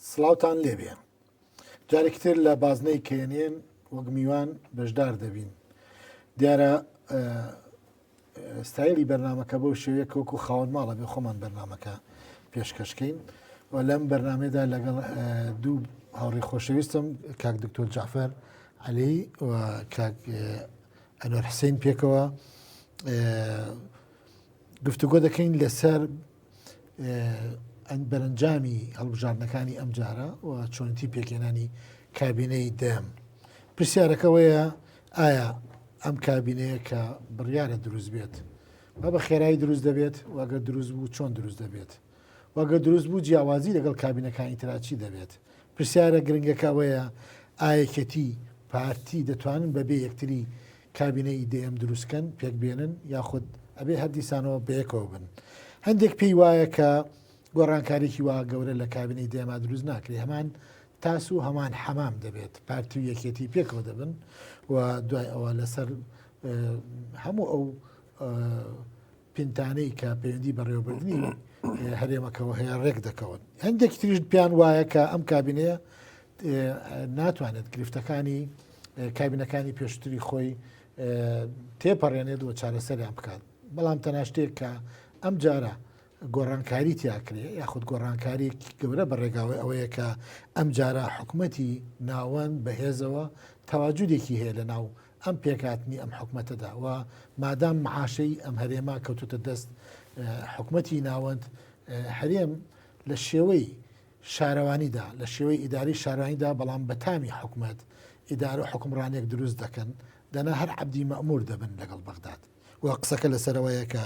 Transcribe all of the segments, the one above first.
سڵاوتان لێبێ جارێکی تر لە بازنەی کەێنێن وەک میوان بەشدار دەبین دیارە ستایلی بەرنمەکە بەو شێوەیە کە وەکو خاوەن ماڵە بێ خۆمان بەرنمەکە پێشکەشکەین و لەم بەرنمەدا لەگەڵ دوو هاوڕێ خۆشەویستم کاک دکتۆر جعفەر علی و کاک ئەنوەر حسین پێکەوە گفتوگۆ دەکەین لەسەر بەرەنجامی هەڵبژاردنەکانی ئەمجارە و چۆنیتی پێکهێنانی کابینەی دەیەم. پرسیارەکەوەیە ئایا ئەم کابینەیە کە بڕیارە دروست بێت بە بە خێرایی دروست دەبێت واگەر دروست بوو چۆن دروست دەبێت واگە دروست بوو جیاوازی لەگەڵ کابینەکانی تراچی دەبێت پرسیارە گرنگەکە ئەوەیە ئایەکێتی پارتی دەتوانن بەبێ یەکتری کابینەی دەیەم دروست کەن پێک بێنن یاخود ئەبێ هەر دیسانەوە بەیەکەوە بن هەندێک پێی وایە کە گۆڕانکاریی وا گەورە لە کابینەی دەیەما دروست ناکرێ هەمان تاس و هەمان حەمام دەبێت پارتی و یەکێتی پێکەوە دەبن و دوای ئەوە لەسەر هەموو ئەو پنتانەی کە پەیوەندی بەڕێوەبردنی هەرێمەکەەوە هەیە ڕێک دەکەون هەندێک تریش پێیان وایە کە ئەم کابینەیە ناتوانێت گرفتەکانی کابینەکانی پێشتری خۆی تێپەڕێنێت و چارەسەریان بکات بەڵام تەناشتێک کە ئەم جارە گۆڕانکاری تیاکرێ یاخود گۆڕانکاری گەورە بە ڕێگاوی ئەوەیە کە ئەم جارە حکوومەتی ناوەند بەهێزەوە تەواجودێکی هەیە لە ناو ئەم پێکهاتنی ئەم حکومەتەدا و مادام معاشەی ئەم هەرێمە کەوتوتە دەست حکومەتی ناوەند هەرێم لە شێوەی شارەوانیدا لە شێوەی ئیداری شارەوانیدا بەڵام بە تامی حکومەت ئیدارە و حکومڕانێک دروست دەکەن دەنا هەر عەبدی مەئمور دەبن لەگەڵ بەغداد و قسەکە لەسەرەوەیە کە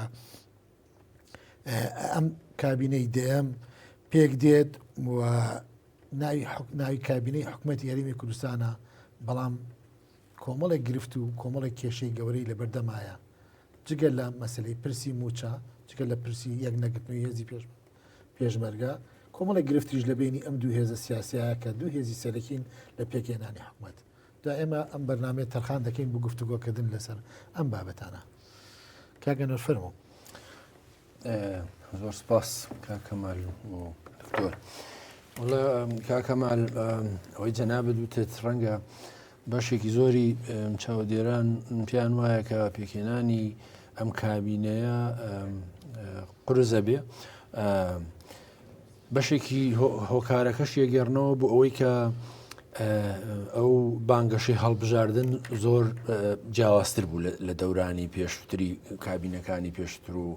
ئەم کابینەی دەیەم پێک دێت و ناوی ناوی کابینەی حکومەتی هەرێمی کوردستانە بەڵام کۆمەڵێک گرفت و کۆمەڵێک کێشەی گەورەی لەبەردەمایە جگە لە مەسلەی پرسی موچە جگە لە پرسی یەک نەگرتنەوەی هێزی پێش پێشمەرگە کۆمەڵێک گرفتیش لە بینی ئەم دوو هێزە سیاسیە کە دوو هێزی سەرەکین لە پێکهێنانی حکومەت دا ئێمە ئەم بەرنامەیە تەرخان دەکەین بۆ گفتوگۆکردن لەسەر ئەم بابەتانە کاک ئەنوەر فەرموو. زۆر سپاس کاک کەمال و دکتۆر. وەڵا کاک کەمال ئەوەی جەنابت وتت ڕەنگە بەشێکی زۆری چاودێران پێیان وایە کە پێکهێنانی ئەم کابینەیە قورزە بێ بەشێکی هۆکارەکەش یەگەڕنەوە بۆ ئەوەی کە ئەو بانگەشەی هەڵبژاردن زۆر جیاوازتر بوو لە دەورانی پێشتری کابینەکانی پێشتر و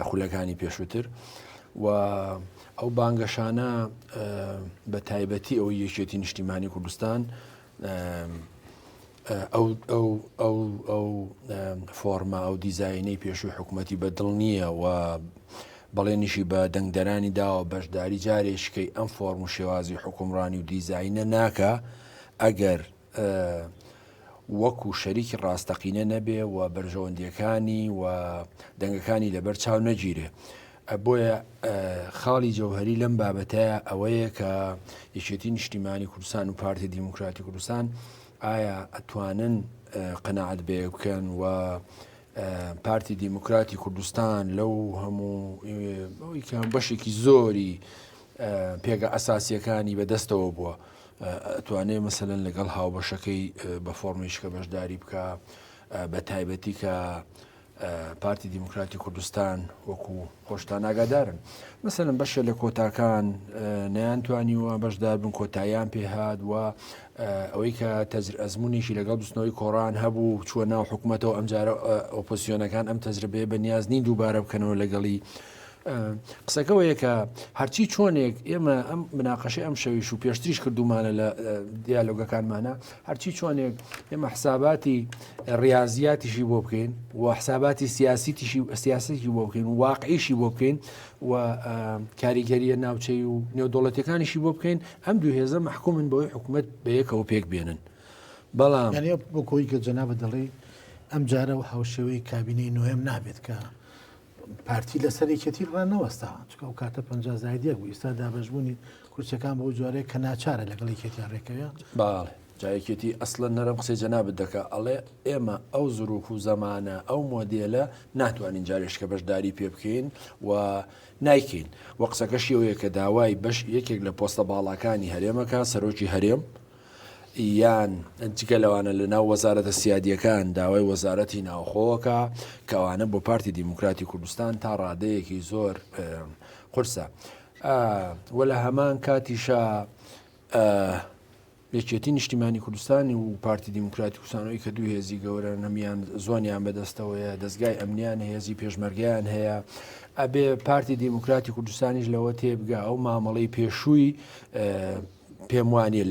خولەکانی پێشووتر و ئەو بانگەشانە بە تایبەتی ئەوەی یەکێتی نیشتیمانی کوردستان ئەو ئەو ئەو ئەو فۆرمە ئەو دیزاینەی پێشووی حکوومەتی بە دڵ نییە و بەڵێنیشی بە دەنگدەرانی داوە بەشداری جارێکیکەی ئەم فۆرم و شێوازی حکومڕانی و دیزاینە ناکا ئەگەر وەکو شەریکی ڕاستەقینە نەبێ و بەرژەوەندیەکانی و دەنگەکانی لەبەر چاو نەگیرێ. بۆیە خاڵی جەوهری لەم بابەتەیە ئەوەیە کە یەکێتی نیشتیمانی کوردستان و پارتی دیموکراتی کوردستان ئایا ئەتوانن قەناعەت بەیەک بکەن و پارتی دیموکراتی کوردستان لەو هەموو ئەوەی کە بەشێکی زۆری پێگە ئەساسیەکانی بەدەستەوە بووە ئەتوانێ مەسەلەن لەگەڵ هاوبەشەکەی بە فۆرمێکە بەشداری بکە بە تایبەتی کە پارتی دیموکراتی کوردستان وەکو خۆشتان ئاگادارن مەسەلەن بەشێ لە کۆتاکان نەیانتوانیوە بەشدار بن کۆتاییان پێهات و ئەوەی کە تەجر ئەزمونێکی لەگەڵ بستنەوەی کۆڕان هەبوو چووە ناو حکوومەتەوە ئەمجارە ئۆپۆسیۆنەکان ئەم تەجربەیە بە نیاز نین دووبارە بکەنەوە لەگەڵی قسەکەەوەیە کە هەرچی چۆنێک ئێمە ئەم مناقەشەی ئەم شەویش و پێشتریش کردومانە لە دیالۆگەکانمانە هەرچی چۆنێک ئێمە حساباتی ڕاضیاتیشی بۆ بکەین و حساباتی سیاسیتیشی سیاسەتی بۆ بکەین و واقعیشی بۆ بکەین و کاریگەریە ناوچەی و نێودوڵەتەکانیشی بۆ بکەین ئەم دوو هێزە محکومن بەوەی حکوومەت بەیەکەوە پێک بێنن بەڵام یعنی بۆ کۆی کە جەنابت دەڵێی ئەم جارە و هاوشێوەی کابینەی نۆیەم نابێت کە پارتی لەسەر یەکێتی ڕانەوەستا چونکە ئەو کاتە 50 زاید یەک بوو ئێستا دابەشبوونی کورسیەکان بەو جۆرەیە کە ناچارە لەگەڵ یەکێتیان ڕێکەوێ باڵێ. جا یەکێتی ئەسڵەن نەرم قسەی جەنابت دەکا ئەڵێ ئێمە ئەو زروف و زەمانە ئەو مۆدێلە ناتوانین جارێشکە بەشداری پێ بکەین و نایکەین و قسەکەشی ئەوەیە کە داوای بەش یەکێک لە پۆستە باڵاکانی هەرێمەکە سەرۆکی هەرێم یان جگە لەوانە لە ناو وەزارەتە سیادیەکان داوای وەزارەتی ناوخۆوەکە کەوانە بۆ پارتی دیموکراتی کوردستان تا ڕادەیەکی زۆر قورسە وە لە هەمان کاتیشا یەکێتی نیشتیمانی کوردستانی و پارتی دیموکراتی کوردستانەوەی کە دوو هێزی گەورەن هەمیان زۆنیان بەدەستەوەیە دەستگای ئەمنیان هێزی پێشمەرگیان هەیە ئەبێ پارتی دیموکراتی کوردستانیش لەوە تێبگا ئەو مامەڵەی پێشووی پێم وانە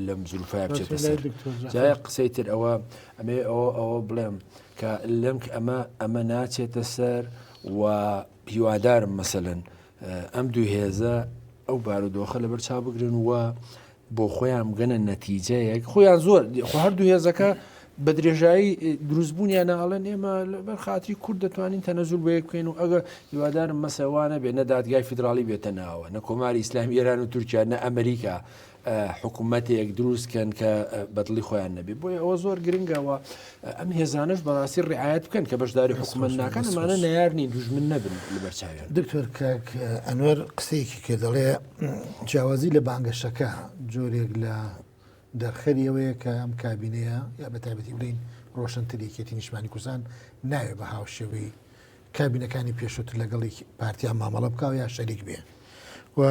لەم زروفای بچێتە سەر جای قسەی تر ئەوە ئەمێ ئەوە ئەوە بڵێم کە لەم ئەمە ئەمە ناچێتە سەر و هیوادارم مەسەلەن ئەم دوو هێزە ئەو بارودۆخە لەبەر چاو بگرن و بۆ خۆیان بگەنە نەتیجەیەک خۆیان زۆر خۆ هەردوو هێزەکە بە درێژایی دروستبوونیان ئەڵێن ئێمە لەبەر خاتری کورد دەتوانین تەنەزول بە یەک بکەین و ئەگە هیوادارم مەسەوانە بێ نە دادگای فیدراڵی بێتە ناوە نە کۆماری ئیسلامی ئێران و تورکیا نە ئەمریکا حکوومەتێک دروست کەن کە بەدڵی خۆیان نەبێ بۆیە ئەوە زۆر گرنگەوە ئەم هێزانش بەڕاستی ڕعاەت بکەن کە بەشداری حکوومەت ناکەن ئەمانە نەیار نین دوژمن نەبن لەبەرچاویان. دکتۆر کاک ئەنوەر قسەیەکی کرد دەڵێ جیاوازی لە بانگەشەکە جۆرێک لە دەرخەری ئەوەیە کە ئەم کابینەیە یا بە تایبەتی بڵین ڕۆشنتر یەکێتی نیشتمانی کوردستان ناوێ بە هاوشێوەی کابینەکانی پێشووتر لەگەڵ پارتیا مامەڵە بکا و یا شەریک بێ و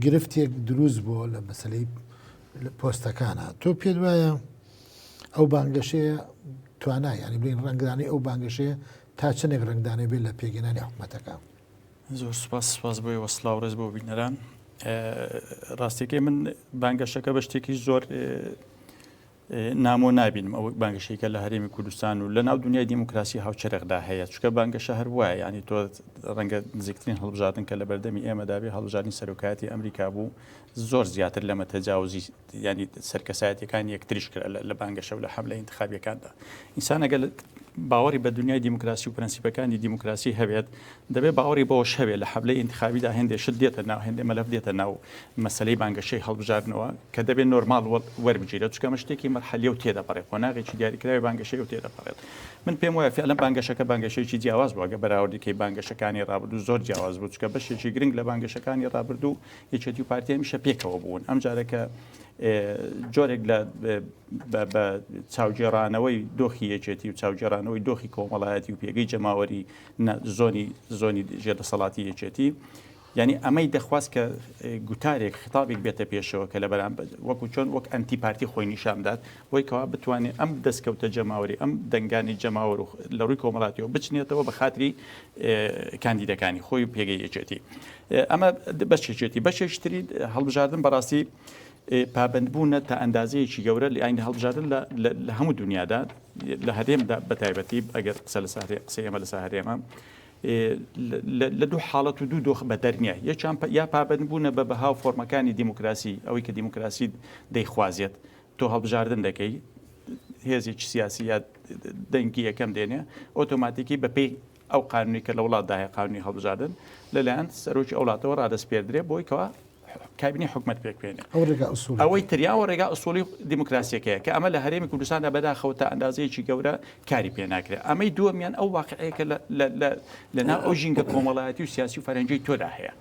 گرفتێک دروست بووە لە مەسلەی پۆستەکانە تۆ پێت وایە ئەو بانگەشەیە توانا ینی بڵین ڕەنگدانی ئەو بانگەشەیە تا چەندێک ڕەنگدانەوەی بێت لە پێکهێنانی حکومەتەکە؟ زۆر سوپاس سوپاس بۆ ئێوە سڵاو ڕێز بۆ بینەران ڕاستیەکەی من بانگەشەکە بە شتێکی زۆر نامۆ نابینم ئەو بانگەشەی کە لە هەرێمی کوردستان و لە ناو دنیای دیموکراسی هاوچەرخدا هەیە چکە بانگەشە هەر وایە ینی تۆ ڕەنگە نزیکترین هەڵبژاردن کە لە بەردەمی ئێمەدا بێ هەڵبژاردنی سەرۆکایەتی ئەمریکا بوو زۆر زیاتر لەمە تەجاوزی ینی سەرکەسایەتەکان یەکتریش کرا لە بانگەشە و لە حەملە ئینتخابیەکاندا ئینسان ئەگەر باوەڕی بە دنیای دیموکراسی و پرەنسیپەکانی دیموکراسی هەبێت دەبێت باوەڕی بەوەش هەبێت لە حەملەی ئینتخابیدا هێندێ شت دێتە ناو هێندێ مەلەف دێتە ناو مەسەلەی بانگەشەی هەڵبژاردنەوە کە دەبێت نۆرماڵ وەربگیرێت چونکە ئەمە شتێکی مەرحەلیە و تێدەپەڕێت قۆناغێکی دیاریکراوی بانگەشەی و تێدەپەڕێت من پێم وایە فعلا بانگەشەکە بانگەشەیەکی جیاواز بوو ئەگەر بەراوردی کەی بانگەشەکانی ڕابردوو زۆر جیاواز بوو چونکە بەشێکی گرنگ لە بانگەشەکانی ڕابردوو یەکێتی و پارتی هەمیشە پێکەوە بوون ئەم جارە کە جۆرێک لە بە چاوگێڕانەوەی دۆخی یەکێتی و چاوگێڕانەوەی دۆخی کۆمەڵایەتی و پێگەی جەماوەری زۆنی زۆنی ژێردەسەڵاتی یەکێتی یعنی ئەمەی دەخواست کە گوتارێک خطابێک بێتە پێشەوە کە لە بەرامبەر وەکو چۆن وەک ئەنتی پارتی خۆی نیشاندات بۆی کەوا بتوانێت ئەم دەستکەوتە جەماوەری ئەم دەنگانی جەماوەر و لە ڕووی کۆمەڵاتیەوە بچنێتەوە بە خاتری کاندیدەکانی خۆی و پێگەی یەکێتی ئەمە بەشێکێتی بەشێکتری هەڵبژاردن بەڕاستی پابەندبوونە تا ئەندازەیەکی گەورە لە ئاین هەڵبژاردن لە هەموو دنیادا لە هەرێمدا بە تایبەتی ئەگەر قسە لە سارێ قسەی ئێمە لەسەر هەرێمە لە دوو حاڵەت و دوو دۆخ بەدەر نییە یەکیان یا پابەندبوونە بە بەها و فۆرمەکانی دیموکراسی ئەوەی کە دیموکراسی دەیخوازێت تۆ هەڵبژاردن دەکەی هێزێکی سیاسی یا دەنگی یەکەم دێنێ ئۆتۆماتیکی بەپێی ئەو قانونی کە لە وڵاتدا هەیە قانونی هەڵبژاردن لەلایەن سەرۆکی ئەو وڵاتەوە ڕادەسپێردرێ بۆی کەوا کابینەی حکومەت پێک بێنێ. ئەو ڕێگا ئوسوڵیەکەیە. ئەوەی تر یا ئەوە ڕێگا ئوسوڵی دیموکراسیەکەیە کە ئەمە لە هەرێمی کوردستاندا بەداخەوە تا ئەندازەیەکی گەورە کاری پێ ناکرێت. ئەمەی دووەمیان ئەو واقعەیە کە لە ناو ئەو ژینگە کۆمەڵایەتی و سیاسی و فەرهەنگیەی تۆدا هەیە.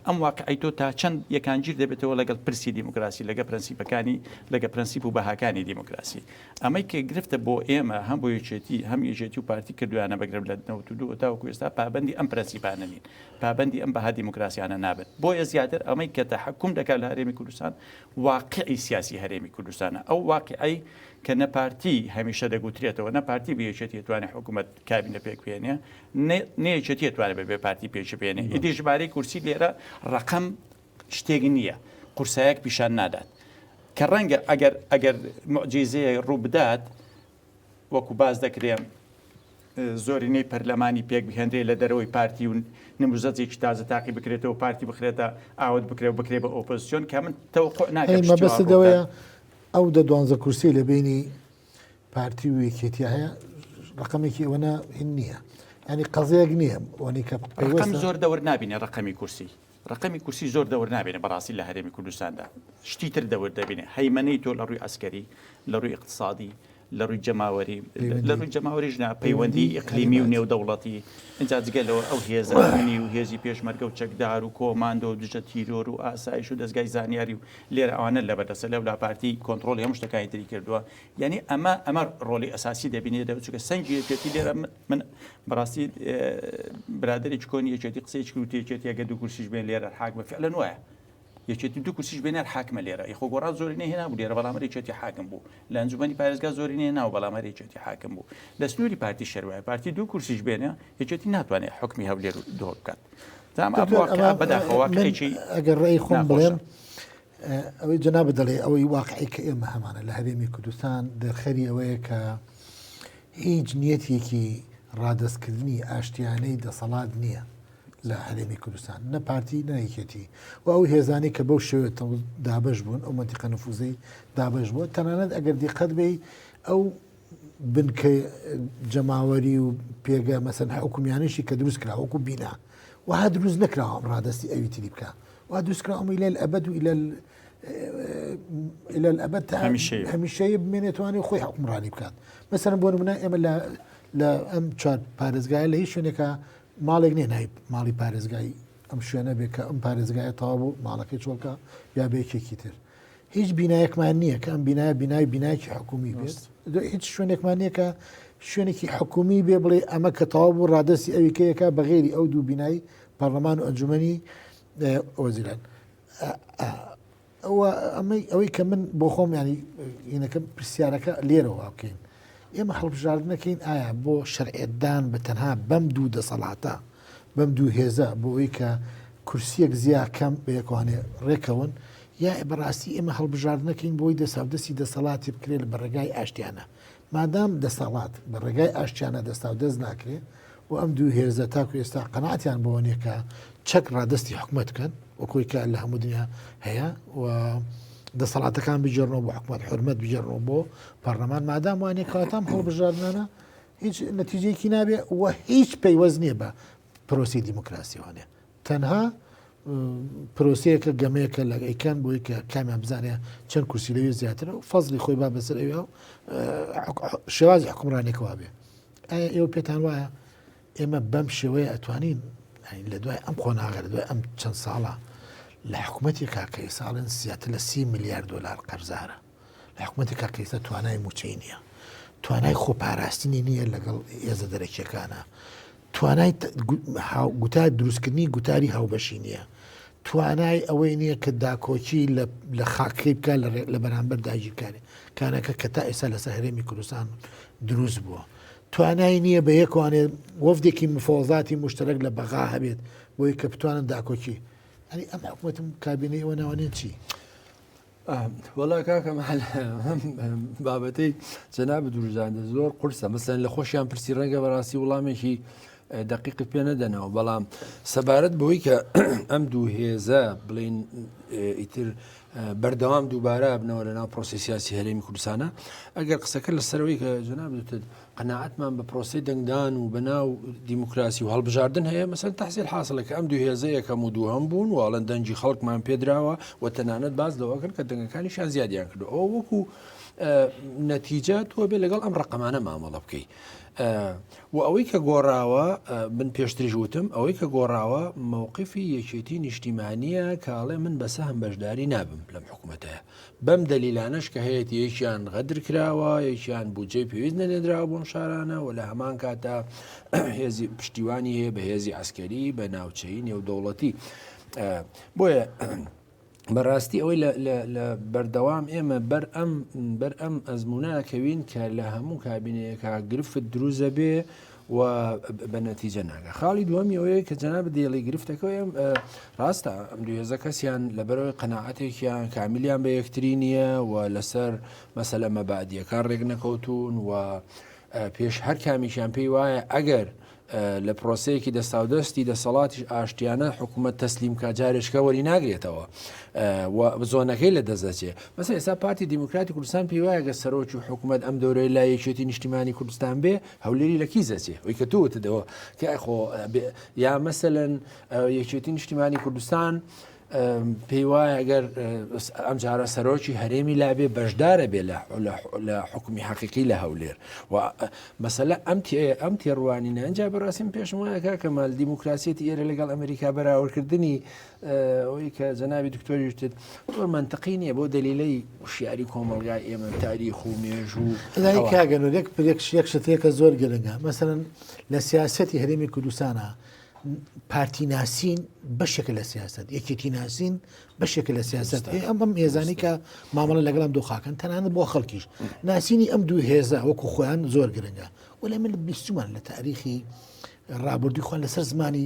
ئەم واقعەی تۆ تا چەند یەکانگیر دەبێتەوە لەگەڵ پرسی دیموکراسی، لەگە پرەنسیپەکانی، لەگە پرەنسیپ و بەهاکانی دیموکراسی. ئەمەی کە گرفتە بۆ ئێمە هەم بۆ یەکێتی هەم یەکێتی و پارتی کردویانە بە گرفت لە 92 تاوەکو ئێستا پابەندی ئەم پرەنسیپانە نین. پابەندی ئەم بەها دیموکراسیانە نابن. بۆیە زیاتر ئەمەی کە تەحەکوم دەکات لە هەرێمی کوردستان واقعی سیاسی هەرێمی کوردستانە. ئەو واقعەی کە نە پارتی هەمیشە دەگوترێتەوە، نە پارتی بە یەکێتی ئەتوانێت حکوومەت کابینە پێک بێنێ، نە یەکێتی ئەتوانێت بەبێ پارتی پێک بێنێ. ئیدی ژمارەی کورسی لێرە ڕەقەم شتێک نییە، قورسایەک پیشان نادات. کە ڕەنگە ئەگەر ئەگەر موعجیزەیەک ڕوو بدات وەکو باس دەکرێ زۆرینەی پەرلەمانی پێک بهێنرێ لە دەرەوەی پارتی و نموزەجێکی تازە تاقی بکرێتەوە پارتی بخرێتە ئاوت بکرێ و بکرێ بە ئۆپۆزیسیۆن کە من تەوقع ناکەم شتی وا مەبەستت ڕوو بدات. ئەوەیە ئەو دە دوانزە کورسی لە بینی پارتی و یەکێتی هەیە ڕقەمێکی ئەوەنە هین نییە ینی قەزەیەک نییە ئەوەی کە ڕقم زۆر دەور نابینێ ڕقەمی کورسی. ڕقەمی کورسی زۆر دەور نابێنێ بەڕاستی لە هەرێمی کوردستاندا شتی تر دەور دەبینێ هەیمەنەی تۆ لە ڕووی عسکەری لە ڕووی اقتصادی لە ڕووی جەماوەری لە ڕووی جەماوەریش نا پەیوەندی ئیقلیمی و نێودەوڵەتی ئینجا جگە لەوە ئەو هێزە ئەمنی و هێزی پێشمەرگە و چەکدار و کۆماندۆ و دژە تیرۆر و ئاسایش و دەزگای زانیاری و لێرە ئەوانە لەبەردەستە لەولا پارتی کۆنتڕۆڵی هەموو شتەکانی تری کردووە یعنی ئەمە ئەمە ڕۆڵی ئەساسی دەبینێت دەبێت چونکە سەنگی یەکێتی لێرە من بەڕاستی برادێکی کۆنی یەکێتی قسەیەکی کرد یەکێتی ئەگەر دوو کورسیش بێن لێرە حاکمە فعلەن وایە یەکێتی دوو کورسیش بێنێ هەر حاکمە لێرە یخۆ گۆڕان زۆرینەی هێنابوو لێرە بەڵام هەر یەکێتی حاکم بوو لە ئەنجومەنی پارێزگا زۆرینەی هێناوە بەڵام هەر یەکێتی حاکم بوو لە سنووری پارتی شەروایە پارتی دوو کورسیش بێنێ یەکێتی ناتوانێت حکمی هەولێر و دهۆک بکات بەداخەوە ئەگەر ڕێی خۆم بڵێم ئەوەی جەنابت دەڵێ ئەوەی واقعی کە ئێمە هەمانە لە هەرێمی کوردستان دەرخەری ئەوەیە کە هیچ نیەتێکی ڕادەستکردنی ئاشتیانەی دەسەڵات نییە. لە هەرێمی کوردستان نە پارتی نە یەکێتی و ئەو هێزانەی کە بەو شێوەیە دابەش بوون ئەو مەنتیقە نفوزەی دابەش بووە تەنانەت ئەگەر دیقەت بێی ئەو بنکە جەماوەری و پێگە مەسەن حکومیانیشی کە دروست کرا وەکو بینا وها دروست نەکراوە ئەم ڕادستی ئەوی تری بکە وا دروست کرا ئەم إلى الأبد و إلى إلى الأبد تا هەمیشەیی بمێنێتوانێ خۆی حکومڕانی بکات مەسەن بۆ نمونە ئێمە لە لە ئەم چوار پارێزگایە لە هیچ شوێنێکە ماڵێک نیە ناوی ماڵی پارێزگای ئەم شوێنە بێ کە ئەم پارێزگایە تەواو بوو ماڵەکەی چۆڵکە یا بە یەکێکی تر هیچ بینایەکمان نییە کە ئەم بینایە بینای بینایەکی حکومی بێت هیچ شوێنێکمان نییە کە شوێنێکی حکومی بێ بڵێ ئەمە کە تەواو بوو ڕادستی ئەویکەیەکە بەغێری ئەو دوو بینای پەرلەمان و ئەنجومەنی وەزیران ئەوە ئەمەی ئەوەی کە من بۆ خۆم ینی هینەکە پرسیارەکە لێرەوە بکەین ئێمە هەڵبژاردنەکەین ئایا بۆ شەرعێتدان بە تەنها بەم دوو دەسەڵاتە بەم دوو هێزە بۆ ئەوی کە کورسیەک زیا کەم بە یەکوانێ ڕێکەون یا بەڕاستی ئێمە هەڵبژاردنەکەین بۆی دەساودەستی دەسەڵاتی بکرێت بە ڕێگای ئاشتیانە مادام دەسەڵات بە ڕێگای ئاشتیانە دەستاودەست ناکرێ و ئەم دوو هێزە تاکو ئێستا قەناعەتیان بەوە نیە کە چەک ڕادەستی حکومەت بکەن وەکۆی کە لە هەموو دنیا هەیە و دەسەڵاتەکان بگێڕنەوە بۆ حکومەت حرمەت بگێڕنەوە بۆ پەرلەمان مادام وانە کەواتام هەڵبژاردنانە هیچ نەتیجەیەکی نابێ و هیچ پەیوەست نییە بە پرۆسی دیموکراسیوانێ تەنها پرۆسەیەکە گەمەیەکە لە ئەیکەن بۆی کە کامیان بزانێ چەند کورسی لەوێ زیاترە و فەزلی خۆی با بەسەر ئەوێ و شێوازی حکومڕانێکەوە بێ ئایا ئێوە پێتان وایە ئێمە بەم شێوەیە ئەتوانین لە دوای ئەم قۆناغە لە دوای ئەم چەند ساڵە لە حکوومەتی کاکەی ساڵێن زیاتر لە سی میلیارد دلار قەرزارە لە حکومەتی کاکە ئێستا توانای موچەی نییە توانای خۆپاراستنی نییە لەگەڵ هێزە دەرەکیەکانە توانای گوتار دروستکردنی گوتاری هاوبەشی نییە توانای ئەوەی نییە کە داکۆکی لە خاکەی بکە لە بەرامبەر داگیرکاری کانەکە کە تا ئێستا لەسەر هەرێمی کوردستان دروست بووە توانای نییە بە یەکوانێ وەفدێکی مفۆزاتی مشتەرەک لە بەغا هەبێت بۆی کە بتوانن داکۆکی ئەنی ئەم حکوومەتم کابینەی ئەوە ناوانێن چی؟ وەڵا کاکە بابەتەی جەنابت وروژاندە زۆر قورسە مەسەن لە خۆشیان پرسی ڕەنگە بەڕاستی وڵامێکی دقیقت پێ نەدەنەوە بەڵام سەبارەت بەوەی کە ئەم دوو هێزە بڵین ئیتر بەردەوام دووبارە بنەوە لە ناو پرۆسی سیاسی هەرێمی کوردستانە ئەگەر قسەکە لەسەرەوەی کە جەناب دوتت قەناعەتمان بە پرۆسەی دەنگدان و بەناو دیموکراسی و هەڵبژاردن هەیە مەسەن تحصیل حاصلە کە ئەم دوو هێزە یەکەم و دووهەم بوون و ئەڵێن دەنگی خەڵکمان پێدراوە و تەنانەت باس لەوە کرد کە دەنگەکانیشیان زیادیان کردو ئەوە وەکو نەتیجە تۆ بێ لەگەڵ ئەم ڕقەمانە مامەڵە بکەی. و ئەوەی کە گۆڕاوە من پێشتریش وتم ئەوەی کە گۆڕاوە مووقفی یەکێتی نیشتیمانیە کاڵێ من بە سەهم بەشداری نابم لەم حکوومەتەیە بەم دەلیلانەش کە هەیەتی یەکیان غەدر کراوە، یەکیان بودجەی پێویست نەنێردراوە بۆم شارانە و لە هەمان کاتدا هێزی پشتیوانی هەیە بە هێزی عەسکەری بە ناوچەیی نێودەوڵەتی. بۆیە بەڕاستی ئەوەی لە بەردەوام ئێمە بەر ئەم بەر ئەم ئەزموناکەوین کە لە هەموو کابینەیەکە گرفت دروزە بێ و بە نەتیجە ناگا. خاڵی دووەمی ئەوەیە کە جەنابت دێڵی گرفتەکە ئەم ڕاستە ئەم دوو هێزە کەسیان لەبەرەوەی قەناعەتێکیان کامیلیان بە یەکتری نییە و لەسەر مەسەلە مەبادیەکان ڕێک نەکەوتون و پێش هەر کامیشیان پێی وایە ئەگەر لە پرۆسەیەکی دەستاودەستی دەسەڵاتیش ئاشتیانە حکوومەت تەسلیم کا جارێشکە وەری ناگرێتەوە و زۆنەکەی لە دەست دەچێ مەسە ئێستا پارتی دیموکراتی کوردستان پێی وایە گە سەرۆکی حکوومەت ئەم دەورەی لا یەکێتی نیشتیمانی کوردستان بێ هەولێری لە کیس دەچێ ئەوی کە تۆ وتدەوە کە خۆ یا مەسەلەن یەکێتی نیشتیمانی کوردستان پێی وایە ئەگەر ئەم جارە سەرۆکی هەرێمی لابێ بەشدارە بێ لە حکومی حەقیقی لە هەولێر و مەسەلە ئەم ئەم تێڕوانینە ئەنجا بەڕاستیم پێشم وایە کاکە مال دیموکراسیەتی ئێرە لەگەڵ ئەمریکا بەراوردکردنی ئەوەی کە جەنابی دکتۆری وتت زۆر منطقی نییە بۆ دەلیلەی وشیاری کۆمەڵگای ئێمە تاریخ و مێژوو لای کاگەنور یەک پرێک یەک شتێکە زۆر گرنگە مەسەرەن لە سیاسەتی هەرێمی کوردستانە پارتی ناسین بەشێکە لە سیاست یەکێتی ناسین بەشێکە لە سیاست ئەم ئەم هێزانی کە مامەڵە لەگەڵ ئەم دۆخاکەن تەنانەت بۆ خەڵکیش ناسینی ئەم دوو هێزە وەکو خۆیان زۆر گرنگە وەلێ من بیستومان لە تاریخی ڕابردووی خۆیان لەسەر زمانی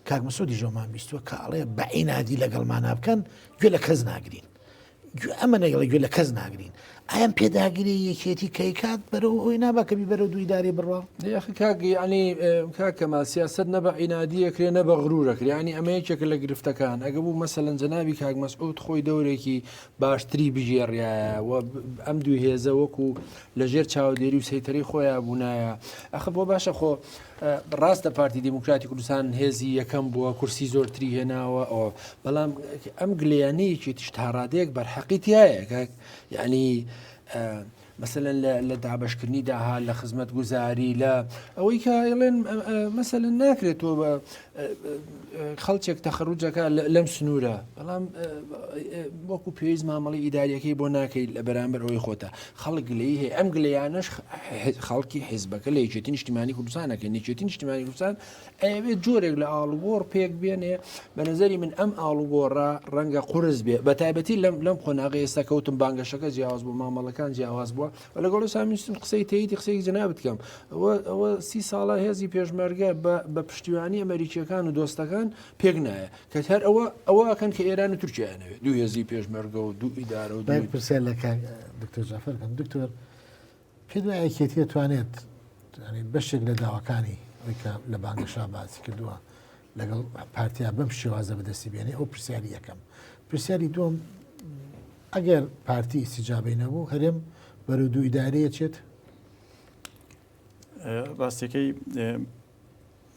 کاک مسعودی ژۆمان بیستووە کە ئەڵێ بە عینادی لەگەڵمانا بکەن گوێ لە کەس ناگرین گوێ ئەمە نەگەڵی گوێ لە کەس ناگرین ئایم پێداگری یەکێتی کەیکات بەرەو ئەوی نابا کە بی بەرەو دوو ئیدارەی بڕوا. یاخی کاک یعنی کاک کەمال سیاسەت نە بە عینادی ئەکرێ نە بە غرور ئەکرێ یعنی ئەمە یەکێکە لە گرفتەکان ئەگە بوو مەسەلەن جەنابی کاک مەسعود خۆی دەورێکی باشتری بگێڕایە و ئەم دوو هێزە وەکو لە ژێر چاودێری و سەیتەرەی خۆیان بوونایە ئەخە بۆ باشە خۆ ڕاستە پارتی دیموکراتی کوردستان هێزی یەکەم بووە کورسی زۆرتری هێناوە ئەوە بەڵام ئەم گلیانەی یەکێتیش تاڕادەیەک بەرحەقی تایە کاک یعنی مەسەلەن لە دابەشکردنی داهات لە خزمەتگوزاری لە ئەوەی کە ئەڵێن مەسەلەن ناکرێت تۆ بە خەڵکێک تەخەروجەکە لەم سنوورە بەڵام وەکو پێویست مامەڵی ئیداریەکەی بۆ ناکەیت لە بەرامبەر ئەوەی خۆتە خەڵک گلەیی هەیە ئەم گلەیانەش خەڵکی حیزبەکە لە یەکێتی نیشتیمانی کوردستانەکە یەکێتی نیشتیمانی کوردستان ئەیەوێت جۆرێک لە ئاڵوگۆڕ پێک بێنێ بە نظری من ئەم ئاڵوگۆڕە ڕەنگە قورس بێ بە تایبەتی لەم لەم قۆناغی ئێستا کەوتم بانگەشەکە جیاواز بوو مامەڵەکان جیاواز بووە و لەگەڵ سامیستم قسەی تەیدی قسەی جەنابت کەم ئەوە ئەوە سی ساڵە هێزی پێشمەرگە بە پشتیوانی ئەمریکیەکان و دۆستەکان پێک نایە کە هەر ئەوە ئەوە ئەکەن کە ئێران و تورکیایانەوێت دوو هێزی پێشمەرگە و دوو ئیدارە و دوو پرسیار لە کاک دکتۆر جعفر کەم دکتۆر پێت وایە یەکێتی دەتوانێت بەشێک لە داواکانی ئەوەی کە لە بانگەشا باسی کردووە لەگەڵ پارتیا بەم شێوازە بەدەستی بێنێ ئەو پرسیاری یەکەم پرسیاری دووەم ئەگەر پارتی ئیسیجابەی نەبوو هەرێم بەرەو دوو ئیدارەیە چێت ڕاستەکەی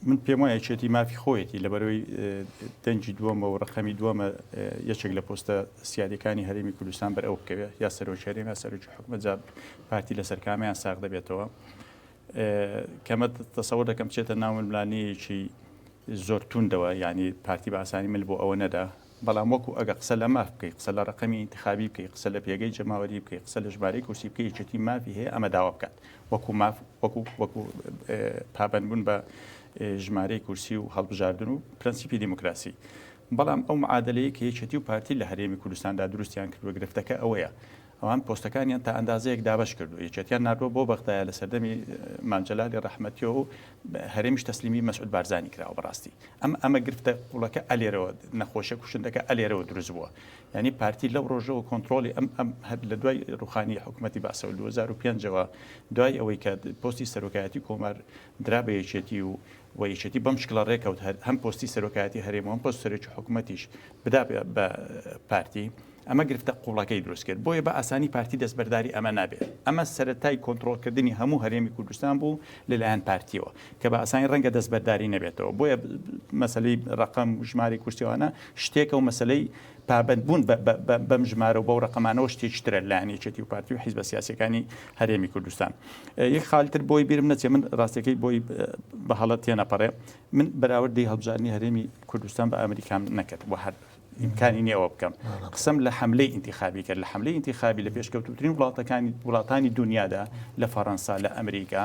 من پێم وایە یەکێتی مافی خۆیەتی لەبەرەوەی دەنگی دووەمە و ڕقەمی دووەمە یەکێک لە پۆستە سیادەکانی هەرێمی کوردستان بەر ئەو بکەوێت یا سەرۆکی هەرێم یا سەرۆکی حکومەت جا پارتی لەسەر کامیان ساغ دەبێتەوە کەمە تەسەور دەکەم بچێتە ناو ململانێیەکی زۆر توندەوە یعنی پارتی بە ئاسانی مل بۆ ئەوە نەدا بەڵام وەکو ئەگە قسە لە ماف بکەی، قسە لە ڕەقەمی ئینتخابی بکەی، قسە لە پێگەی جەماوەری بکەی، قسە لە ژمارەی کورسی بکەی، یەکێتی مافی هەیە ئەمە داوا بکات وەکو ماف، وەکو وەکو پابەندبوون بە ژمارەی کورسی و هەڵبژاردن و پرەنسیپی دیموکراسی. بەڵام ئەو معادلەیە کە یەکێتی و پارتی لە هەرێمی کوردستاندا دروستیان کردووە گرفتەکە ئەوەیە ئەوان پۆستەکانیان تا ئەندازەیەک دابەش کردووە، یەکێتیان ناردووە بۆ بەغدایە لە سەردەمی مام جەلالی ڕەحمەتیەوە و هەرێمیش تەسلیمی مەسعود بارزانی کراوە بەڕاستی ئەم ئەمە گرفتە قوڵەکە ئەلێرەوە نەخۆشە کوشندەکە ئەلێرەوە دروست بووە یعنی پارتی لەو ڕۆژەوە کۆنترۆڵی ئەم ئەم هەر لە دوای ڕوخانی حکوومەتی باسەوە 2005ەوە دوای ئەوەی کە پۆستی سەرۆکایەتی کۆمار درا بە یەکێتی و و یەکێتی بەم شکڵە ڕێکەوت هەم پۆستی سەرۆکایەتی هەرێم و هەم پۆست سەرۆکی حکوومەتیش بدا بە پارتی ئەمە گرفتە قوڵەکەی دروست کرد، بۆیە بە ئاسانی پارتی دەستبەرداری ئەمە نابێت. ئەمە سەرەتای کۆنترۆڵکردنی هەموو هەرێمی کوردستان بوو لەلایەن پارتییەوە، کە بە ئاسانی ڕەنگە دەستبەرداری نەبێتەوە. بۆیە مەسەلەی ڕەقەم و ژمارەی کورسی ئەوانە شتێکە و مەسەلەی پابەندبوون بەم ژمارە و بەو ڕەقەمانەوە شتێکی ترە لەلایەن یەکێتی و پارتی و حیزبە سیاسییەکانی هەرێمی کوردستان. یەک خاڵی تر بۆی بیرم نەچێ، من ڕاستیەکەی بۆی بە هەڵە تێنەپەڕێ، من بەراوردی هەڵبژاردنی هەرێمی کوردستان بە ئەمریکام نەکرد و هەر ئیمکانی نییە ئەوە بکەم. قسەم لە حەملەی ئینتیخابی کرد. لە حەملەی ئینتیخابی لە پێشکەوتووترین وڵاتەکانی وڵاتانی دونیادا لە فەڕەنسا، لە ئەمریکا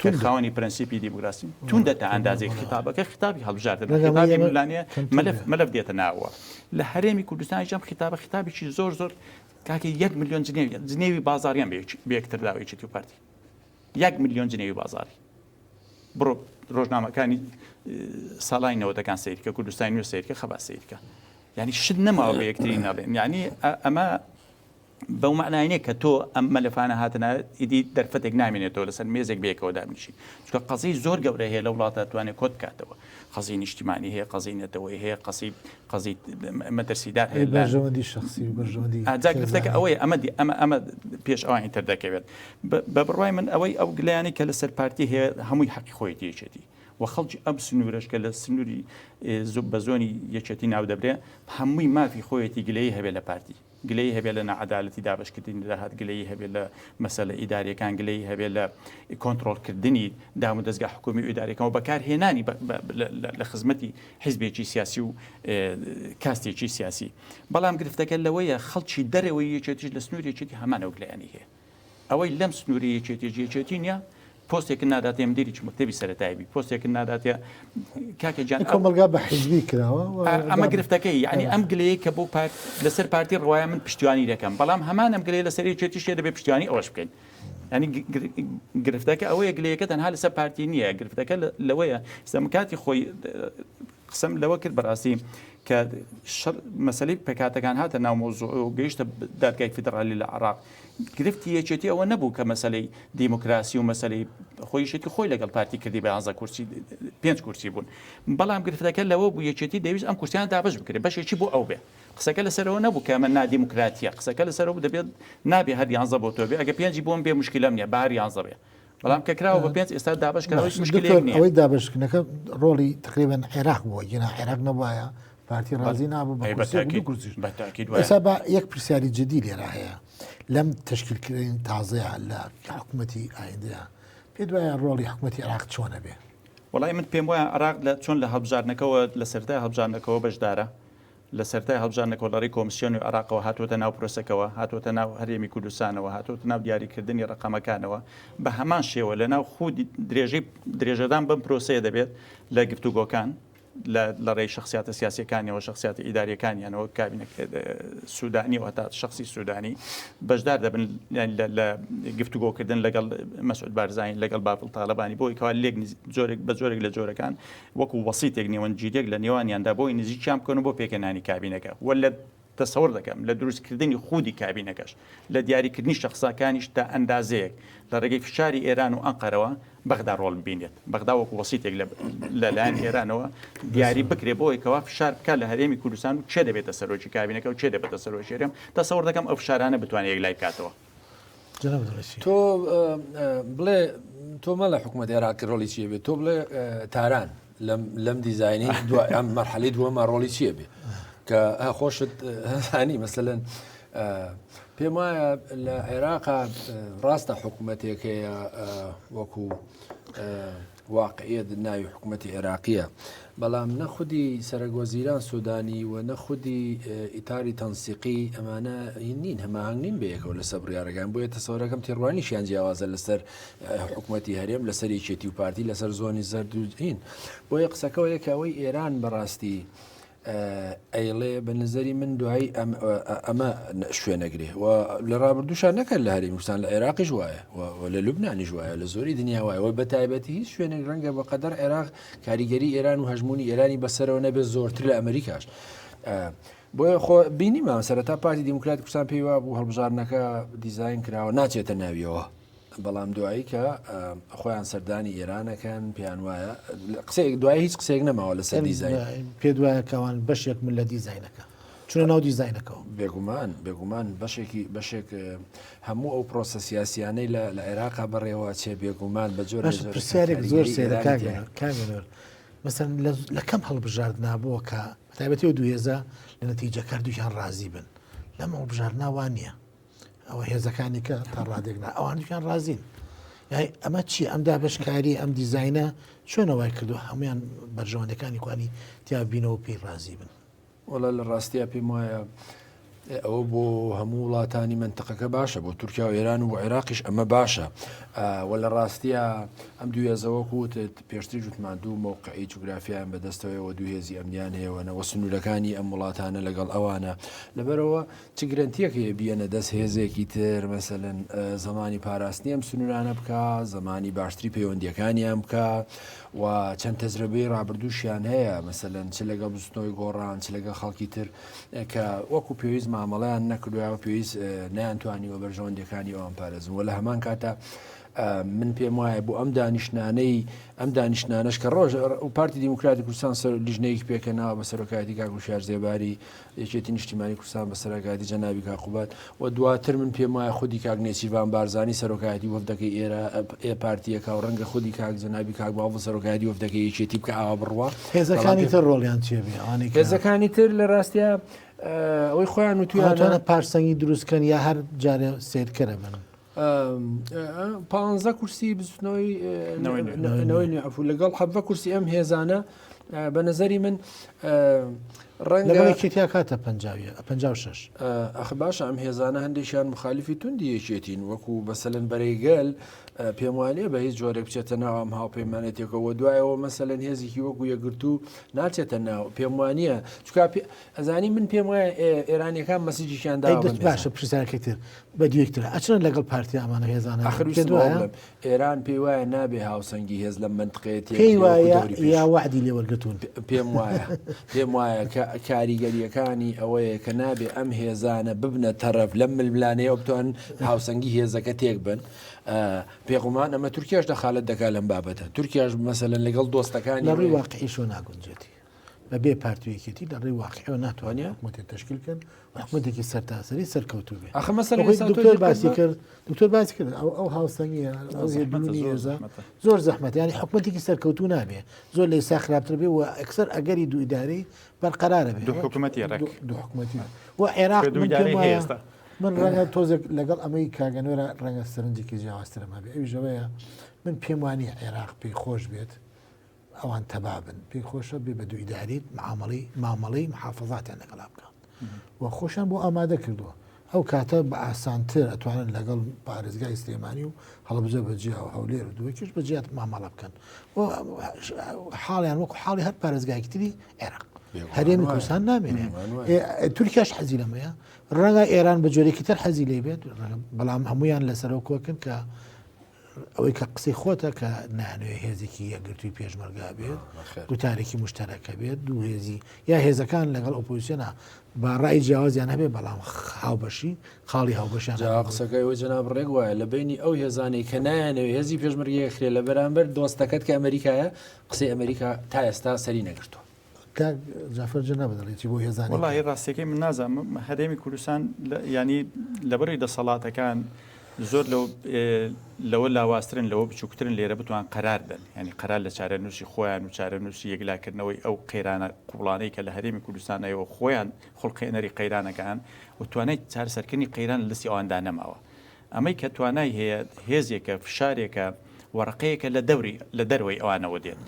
کە خاوەنی پرەنسیپی دیموکراسین توندە تا ئەندازەی خیتابەکە خیتابی هەڵبژاردن خیتابی ململانێ مەلەف مەلەف دێتە ناوە. لە هەرێمی کوردستانیش ئەم خیتابە خیتابێکی زۆر زۆر کاکە یەک ملیۆن جنێوی جنێوی بازاڕیان بە یەکتر داوە یەکێتی و پارتی یەک ملیۆن جنێوی بازاڕی. بڕۆ ڕۆژنامەکانی ساڵانی نەوەتەکان سەیرکە کوردستانی نوێ سەیرکە خەبات سەیرکە یعنی شت نەماوە بە یەکتری نەڵێن یعنی ئەمە بەو مەعنای نیە کە تۆ ئەم مەلەفانە هاتنە ئیدی دەرفەتێک نامێنێتەوە لەسەر مێزێک بەیەکەوە دابنیشین چونکە قەزیەی زۆر گەورە هەیە لە وڵاتە توانێت کۆت بکاتەوە قەزی نیشتیمانی هەیە قەزی نەتەوەی هەیە قەسی قەزی مەترسیدار هەیە بەرژەوەندی شخصی و بەرژەوەندی جا گرفتەکە ئەوەیە ئەمە دی ئەمە ئەمە پێش ئەوانی تر دەکەوێت بە بڕوای من ئەوەی ئەو گلەیانی کە لەسەر پارتی هەیە هەمووی حەقی خۆیەتی یەکێتی و خەڵکی ئەم سنوورەش کە لە سنووری بە زۆنی یەکێتی ناو دەبرێ هەمووی مافی خۆیەتی گلەیی هەبێ لە پارتی گلەیی هەبێ لە ناعەدالەتی دابەشکردنی داهات، گلەیی هەبێ لە مەسەلە ئیدارییەکان، گلەیی هەبێ لە کۆنترۆڵکردنی دامودەزگا حکوومی و ئیدارییەکان و بەکارهێنانی لە خزمەتی حیزبێکی سیاسی و کاستێکی سیاسی. بەڵام گرفتەکە لەوەیە خەڵکی دەرەوەی یەکێتیش لە سنووری یەکێتی هەمان ئەو گلەیانەی هەیە. ئەوەی لەم سنووری یەکێتیش یەکێتی نییە، پۆستێکت ناداتێ مدیری چ مەکتەبی سەرەتایی بی پۆستێکت ناداتێ کاکە گیان کۆمەڵگا بە حیزبی کراوە ئەمە گرفتەکەی یعنی ئەم گلەیە کە بۆ پارت لەسەر پارتی ڕوایە من پشتیوانی دەکەم بەڵام هەمان ئەم گلەیە لەسەر یەکێتیش دەبێ پشتیوانی ئەوەش بکەین ینی گرفتەکە ئەوەیە گلەیەکە تەنها لەسەر پارتی نییە گرفتەکە لەوەیە سەم کاتی خۆی قسەم لەوە کرد بەڕاستی کە شەڕ مەسەلەی پێکهاتەکان هاتە ناو مەوزوع و گەیشتە دادگای فیدڕالی لە عێراق گرفتی یەکێتی ئەوە نەبوو کە مەسەلەی دیموکراسی و مەسەلەی خۆی یەکێتی خۆی لەگەڵ پارتی کردی بە 11 کورسی پێنج کورسی بوون بەڵام گرفتەکە لەوە بوو یەکێتی دەویست ئەم کورسیان دابەش بکرێت بەشێکی بۆ ئەو بێ قسەکە لەسەرەوە نەبوو کە ئەمە نادیموکراتیە قسەکە لەسەرەوە بوو دەبێت نابێ هەر یانزە بۆ تۆ بێ ئەگە پێنجی بۆم بێ مشکلەم نییە بە هەر یانزە بێ بەڵام کە کراوە بە پێنج ئێستا دابەش کراوە هیچ مشکلەیەک نییە. ئەوەی دابەشکردنەکە ڕۆڵی تقریبا عێراق بووە گینا عێراق نەبوایە پارتی ڕازی نابوو بە کورسییەک و دوو کورسیش. ئێستا با یەک پرسیاری جدی لێرە هەیە لەم تەشکیلکردنی تازەیە لە حکوومەتی ئایندەیە پێت وایە ڕۆڵی حکوومەتی عێراق چۆنە بێ؟ وەڵای من پێم وایە عێراق لە چۆن لە هەڵبژاردنەکەوە لە سەرەتای هەڵبژاردنەکەوە بەشدارە لە سەرەتای هەڵبژاردنەکەوە لە ڕێی کۆمسیۆنی عێراقەوە هاتووەتە ناو پرۆسەکەوە، هاتووەتە ناو هەرێمی کوردستانەوە، هاتووەتە ناو دیاریکردنی ڕەقەمەکانەوە، بە هەمان شێوە لە ناو خودی درێژەی درێژەدان بەم پرۆسەیە دەبێت لە گفتوگۆکان لە لە ڕێی شەخسیاتە سیاسیەکانیەوە، شەخسیاتە ئیداریەکانیانەوە، کابینە سودانی و هەتا شەخسی سودانی بەشدار دەبن لە گفتوگۆکردن لەگەڵ مەسعود بارزانی لەگەڵ بافڵ تاڵەبانی بۆی کەوا لێک جۆرێک بە جۆرێک لە جۆرەکان وەکو وەسیتێک نێوەندگیریەک لە نێوانیاندا بۆی نزیکیان بکەن و بۆ پێکهێنانی کابینەکە و لە تەسەور دەکەم لە دروستکردنی خودی کابینەکەش لە دیاریکردنی شەخسەکانیش تا ئەندازەیەک لە ڕێگەی فشاری ئێران و ئەنقەرەوە بەغدا ڕۆڵ ببینێت بەغدا وەکو وەسیتێک لە لایەن ئێرانەوە دیاری بکرێ بۆی کەوا فشار بکات لە هەرێمی کوردستان و کێ دەبێتە سەرۆکی کابینەکە و کێ دەبێتە سەرۆکی هەرێم تەسەور دەکەم ئەو فشارانە بتوانێت یەکلای بکاتەوە. تۆ بڵێ تۆ مەڵێ حکوومەت عێراقی ڕۆڵی چیە بێت تۆ بڵێ تاران لەم دیزایانی ئەم مەرحەلی دووەمە ڕۆڵی چیە بێ کە خۆشت هەزانی مەسەلەن پێم وایە لە عێراقا ڕاستە حکوومەتێک هەیە وەکو واقعیەت ناوی حکومەتی عێراقیە، بەڵام نە خودی سەرەک وەزیران سودانی و نە خودی ئیتاری تەنسیقی ئەمانە هین نین هەماهەنگ نین بەیەکەوە لەسەر بڕیارەکان بۆیە تەسەورەکەم تێڕوانیشیان جیاوازە لەسەر حکومەتی هەرێم لەسەر یەکێتی و پارتی لەسەر زۆنی زەرد و هین بۆیە قسەکەەوەیە کە ئەوەی ئێران بەڕاستی ئەیڵێ بە نزەری من دوایی ئەمە شوێنەگرێ و لە ڕابردووشان نەکرد لە هەرێمی کوردستان لە عێراقیش وایە و لە لوبنانیش وایە لە زۆری دنیا وایە و بە تایبەتی هیچ شوێنێک ڕەنگە بە قەدەر عێراق کاریگەری ئێران و هەژمونی ئێرانی بەسەرەوە نەبێت زۆرتر لە ئەمریکاش. بۆیە خۆ بینیمان سەرەتا پارتی دیموکراتی کوردستان پێی وابوو هەڵبژاردنەکە دیزاین کراوە ناچێتە ناویەوە بەڵام دوایی کە خۆیان سەردانی ئێرانەکەن پێیان وایە قسەیەک دوای هیچ قسەیەک نەماوە لەسەر دیزاین پێ دوایە کەوان بەشێک من لە دیزاینەکە چونە ناو دیزاینەکەەوە بێگومان بێگومان بەشێکی بەشێک هەموو ئەو پرۆسە سیاسیانەی لە لە عێراقا بەڕێوە چێ بێگومان بە جۆر پرسیارێک زۆر سێرە مەسەن لە کەم هەڵبژاردنا بووە کە تایبەتی و دوو هێزە لە نەتیجەکە دوویان ڕازی بن لەم هەڵبژاردنا وان نییە ئەوە هێزەکانی کە تا ڕادێک نا ئەوان دوویان ڕازین یای ئەمە چی ئەم دابشکاری ئەم دیزینە چۆنە وای کردو هەمویان بەرژەوەندەکانی خوانی تیا بینەوە پێی ڕازی بن. وەڵا لە ڕاستیا پێم وایە ئەوە بۆ هەموو وڵاتانی منتەقەکە باشە بۆ تورکیا و ئێران و بۆ عێراقیش ئەمە باشە و لە ڕاستیا ئەم دوو هێزە وەکو وتت پێشتریش وتمان دوو مەوقعی جوگرافیایان بەدەستەوەیەوە دوو هێزی ئەمنیان هەیەوەنەوە سنوورەکانی ئەم وڵاتانە لەگەڵ ئەوانە لەبەرەوە چ گرەنتیەک هەیە بیەنە دەست هێزێکی تر مەسەلەن زمانی پاراستنی ئەم سنوورانە بکا زمانی باشتری پەیوەندیەکانیان بکا و چەند تەجرەبەی ڕابردووشیان هەیە مەسەلەن چ لەگەڵ بزوتنەوەی گۆڕان چ لەگەڵ خەڵکی تر کە وەکو پێویست مامەڵە. مامەڵەیان نەکردووە پێویست نەیانتوانیوە بەرژەوەندیەکانی ئەوان پارێزن و لە هەمان کاتا من پێم وایە بۆ ئەم دانیشتانەی ئەم دانیشتانەش کە ڕۆژ و پارتی دیموکراتی کوردستان سەر لیژنەیەکی پێکەناوە بە سەرۆکایەتی کاک وشیار زێباری یەکێتی نیشتیمانی کوردستان بە سەرۆکایەتی جەنابی کاک قوباد و دواتر من پێم وایە خودی کاک نێچیرڤان بارزانی سەرۆکایەتی وەفدەکەی ئێرە ئێ پارتیەکە و ڕەنگە خودی کاک جەنابی کاک باڤڵ سەرۆکایەتی وەفدەکەی یەکێتی بکە ئاوا بڕوا. هێزەکانی تر ڕۆڵیان چیە بێ ئەوانەی کە هێزەکانی تر لە ڕاستیا ئەوەی خۆیان وتویانە ئەتوانن پارسەنگی دروست کەن یا هەر جارێ سەیرکەرە بن؟ پانزە کورسی بزوتنەوەی نەوەی نوێ عەفو لەگەڵ حەڤە کورسی ئەم هێزانە بە نظری من ڕەنگە یەکێتیا کاتە 56 ئەخ باشە ئەم هێزانە هەندێکیان مخالفی توندی یەکێتین وەکو بەسەلەن بەرەی گەل پێم وانە بە هیچ جۆرێک بچێتە ناو ئەم هاوپەیمانێتێکەوە دوایەوە مەسەلەن هێزێکی وەکو یەکگرتوو ناچێتە ناو پێم وانە چکا ئەزانی من پێم وایە ئێرانیەکان مەسجیشیان دا باشە پرسیارەکەی تر بە دوێکترە ئەچنە لەگەڵ پارتی ئەمانە هێزانە ئەخر ویستم ئەوە بڵێم ئێران پێی وایە نابێ هاوسەنگی هێز لەم مەنتقەیە تێک پێی بدرێ وەکو وایە دەوری یا پێشوو. وەعدی لێ وەرگرتوون؟ پێم وایە پێم وایە کە کاریگەرییەکانی ئەوەیە کە نابێ ئەم هێزانە ببنە تەرەف لەم ململانێیەوە بتوانن هاوسەنگی هێزەکە تێک بەن. بێگومان ئەمە تورکیاش دەخالەت دەکات لەم بابەتە. تورکیاش مەسەلەن لەگەڵ دۆستەکانی لە ڕووی واقعیشەوە ناگونجێتی. بە بێ پارتی و یەکێتی لە ڕێی واقعەوە ناتوانێت حکوومەتێک تشکیل بکەن و حکوومەتێکی سەرتاسەری سەرکەوتوو بێ دکتۆر باسی کرد دکتۆر باسی کرد ئەو ئەو هاوسەنگیە ئەو هێزە زۆر زەحمەت ینی حکوومەتێکی سەرکەوتوو نابێ زۆر لە ئێستا خراپتر بێ و ئەکسەر ئەگەری دوو ئیدارەی بەرقەرارە بێ دوو حکوومەتی ڕێک دوو حکوومەتی و عێراق من ڕەنگە تۆزێک لەگەڵ ئەمەی کاگەنۆرە ڕەنگە سەرنجێکی جیاوازترم هەبێ ئەویشەوەیە من پێم وانی عێراق پێی خۆش بێت ئەوان تەبا بن پێی خۆشە بێ بە دوو ئیداری معامەڵەی مامەڵەی محافظاتیان لەگەڵا بکەن و خۆشیان بۆ ئامادە کردووە ئەو کاتە بە ئاسانتر ئەتوانن لەگەڵ پارێزگای سلێمانی و هەڵبجە بە جیا و هەولێر و دووەکیش بە جیات مامەڵە بکەن و حاڵیان وەکو حاڵی هەر پارێزگایەکی تری عێراق هەرێمی کوردستان نامێنێ تورکیاش حەزی لەمەیە ڕەنگە ئێران بە جۆرێکی تر حەزی لێ بێت بەڵام هەمویان لەسەرەوە کۆکن کە ئەوەی کە قسەی خۆتە کە نانوێ هێزێکی یەکگرتووی پێشمەرگا بێت گوتارێکی مشتەرەکە بێت دوو هێزی یا هێزەکان لەگەڵ ئۆپۆزیسیۆنە با ڕای جیاوازیان هەبێ بەڵام هاوبەشی خاڵی هاوبەشیان جا قسەکەی ئەوەی جەناب ڕێک وایە لە بینی ئەو هێزانەی کە نایانەوێ هێزی پێشمەرگە یەکخرێ لە بەرامبەر دۆستەکەت کە ئەمریکایە قسەی ئەمریکا تا ئێستا سەری نەگرتووە. کاک جەعفەر جەنابت دەڵێی چی بۆ هێزانەی وەڵاهی ڕاستیەکەی من نازانم هەرێمی کوردستان ینی لەبەری دەسەڵاتەکان زۆر لەو لەوە لاوازترن لەوە بچووکترن لێرە بتوان قەرار دەن ینی قەرار لە چارەنووسی خۆیان و چارەنووسی یەکلاکردنەوەی ئەو قەیرانە قوڵانەی کە لە هەرێمی کوردستانەوە خۆیان خوڵقێنەری قەیرانەکان و توانای چارەسەرکردنی قەیران لە دەستی ئەواندا نەماوە ئەمەی کە توانای هەیە هێزێکە، فشارێکە، وەڕەقەیەکە لە دەوری، لە دەرەوەی ئەوانەوە دێت.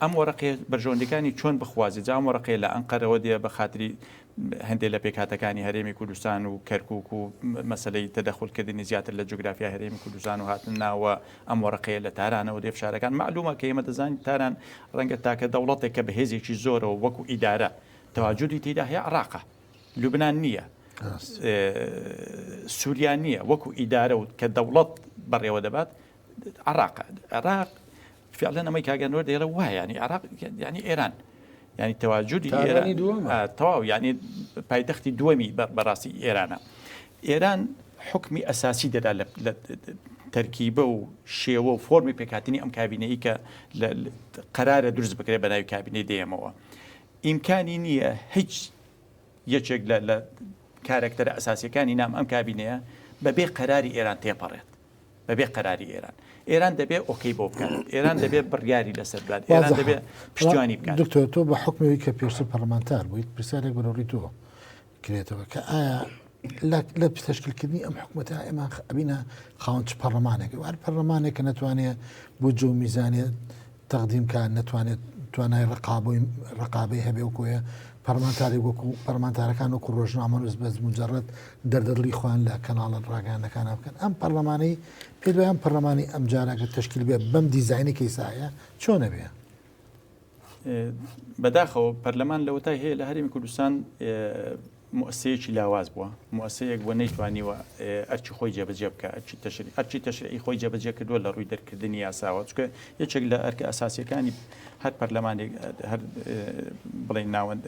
ئەم وەڕەقەیە بەرژەوەندیەکانی چۆن بخوازێت، جا ئەم وەڕەقەیە لە ئەنقەرەوە دێ بە خاتری هەندێ لە پێکهاتەکانی هەرێمی کوردستان و کەرکوک و مەسەلەی تەدەخول کردنی زیاتر لە جوگرافیای هەرێمی کوردستان و هاتن ناوە ئەم وەڕەقەیە لە تارانەوە دێ فشارەکان مەعلومە کە ئێمە دەزانین تاران ڕەنگە تاکە دەوڵەتێک کە بە هێزێکی زۆرەوە وەکو ئیدارە تەواجودی تێدا هەیە عێراقە. لوبنان نییە، سووریا نییە، وەکو ئیدارە و کە دەوڵەت بەڕێوە دەبات عراق عراق فعلا ئەمەی کاگەنۆر دەیڵێ وایە ینی عراق ینی ئێران ینی تەواجودی ئێران تەواو ینی پایتەختی دووەمی بەڕاستی ئێرانە ئێران حکمی ئەساسی دەدا لە تەرکیبە و شێوە و فۆرمی پێکهاتنی ئەم کابینەی کە قەرارە دروست بکرێت بە ناوی کابینەی دێمەوە ئیمکانی نییە هیچ یەکێک لە لە کارەکتەرە ئەساسیەکانی نام ئەم کابینەیە بەبێ قەراری ئێران تێپەڕێت بەبێ قەراری ئێران ئێران دەبێ ئۆکەی بۆ بکات ئێران دەبێ بڕیاری لەسەر بدات ئێران دەبێ پشتیوانی بکات دکتۆر تۆ بە حکمەوەی کە پێشتر پەرلەمانتار بوویت پرسیارێک بەرەوڕی تۆ کرێتەوە کە ئایا لە تەشکیلکردنی ئەم حکوومەتە ئێمە ئەبینە خاوەن چ پەرلەمانێک هەر پەرلەمانێک کە نەتوانێت بۆ جۆ میزانێت تەقدیم کا نەتوانێت توانای ڕقابووی ڕقابەی هەبێ و کۆیە پەرلەمانتارێک وەکو پەرلەمانتارەکان وەکو ڕۆژنامەنووس بەس مجرد دەردەدڵی خۆیان لە کەناڵە ڕاگەیاندنەکانە بکەن ئەم پەرلەمانەی پێ دوای ئەم پەرلەمانی ئەم جارەکە تەشکیل بێ بەم دیزاینی کەیسایە چۆنە بێ؟ بەداخەوە پەرلەمان لەوەتای هەیە لە هەرێمی کوردستان موئەسسەیەکی لاواز بووە، موئەسسەیەک بووە نەیتوانیوە ئەرکی خۆی جێبەجێ بکا، ئەرکی تەشری ئەرکی تەشریعی خۆی جێبەجێ کردووە لە ڕووی دەرکردنی یاساوە، چونکە یەکێک لە ئەرکە ئەساسییەکانی هەر پەرلەمانێک هەر بڵێین ناوەند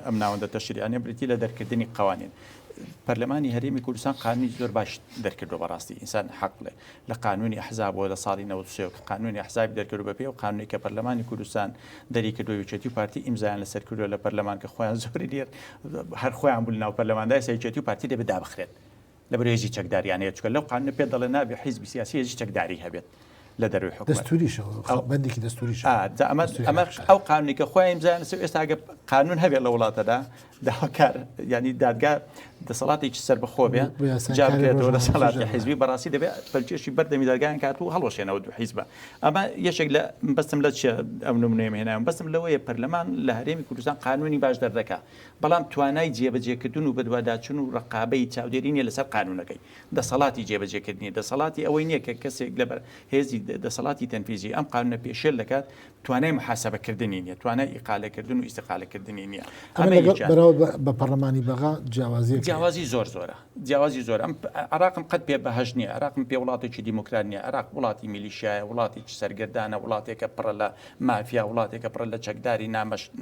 ئەم ناوەندە تەشریعانە بریتی لە دەرکردنی قەوانین. پەرلەمانی هەرێمی کوردستان قانونی زۆر باش دەرکردووە بەڕاستی ئینسان حەق بڵێ لە قانونی ئەحزابەوە لە ساڵی 93 کە قانونی ئەحزابی دەرکردو بەپێی ئەو قانونی کە پەرلەمانی کوردستان دەریکردووە یەکێتی و پارتی ئیمزایان لەسەر کردووە لە پەرلەمان کە خۆیان زۆری لێر هەر خۆیان بوون ناو پەرلەماندا ئێستا یەکێتی و پارتی دەبێت دابخرێت لەبەر هێزی چەکداریان هەیە چونکە لەو قانونە پێت دەڵێ نابێ حیزبی سیاسی هێزی چەکداری هەبێت لە دەروی حکومەت. دەستوریشەوە ئەو بەندێکی دەستوریشە. ئا جا ئەمە دەستوری ئەمە عێراقیشە. ئەو قانونی کە خۆیان ئیمزایان لەسەر ئێستا ئەگەر قانون هەبێت لە وڵاتەدا داواکار یعنی دادگا دەسەڵاتێکی سەربەخۆ بێ بۆ یاسای جا کاری بکرێتەوە ڕۆژنامەنووسی دەسەڵاتی ژەنەوە. حیزبی بەڕاستی دەبێت پەلکێشی بەردەمی دادگایان کات و هەڵوەشێنەوە دوو حیزبە ئەمە یەکێک لە بەستم لە چیە ئەم نمونەیەم هێناوم بەستم لەوەیە پەرلەمان لە هەرێمی کوردستان قانونی باش دەردەکا بەڵام توانای جێبەجێکردن و بەدواداچون و ڕەقابەی چاودێری نیە لەسەر قانونەکەی، دەسەڵاتی جێبەجێکردنی نیە، دەسەڵاتی ئەوەی نیە کە کەسێک لەبەر هێزی دەسەڵاتی تەنفیزی ئەم قانونە پێشێل دەکات، توانای موحاسەبەکردنی نیە، توانای ئیقالەکردن و ئیستیقالەکردنی نیە. ئەمە ئەمە لەگەڵ یەکیان. بەراورد بە پەڕلەمانی بەغا جیاوازیەک هەیە. جیاوازی زۆر زۆرە. جیاوازی زۆرە. ئەم عێراقم قەت پێ بەهەشت نیە، عێراقم پێ وڵاتێکی دیموکرات نیە، عێراق وڵاتی میلیشیایە، وڵاتێکی سەرگەردانە، وڵاتێکە پڕە لە مافیا، وڵاتێکە پڕە لە چەکداری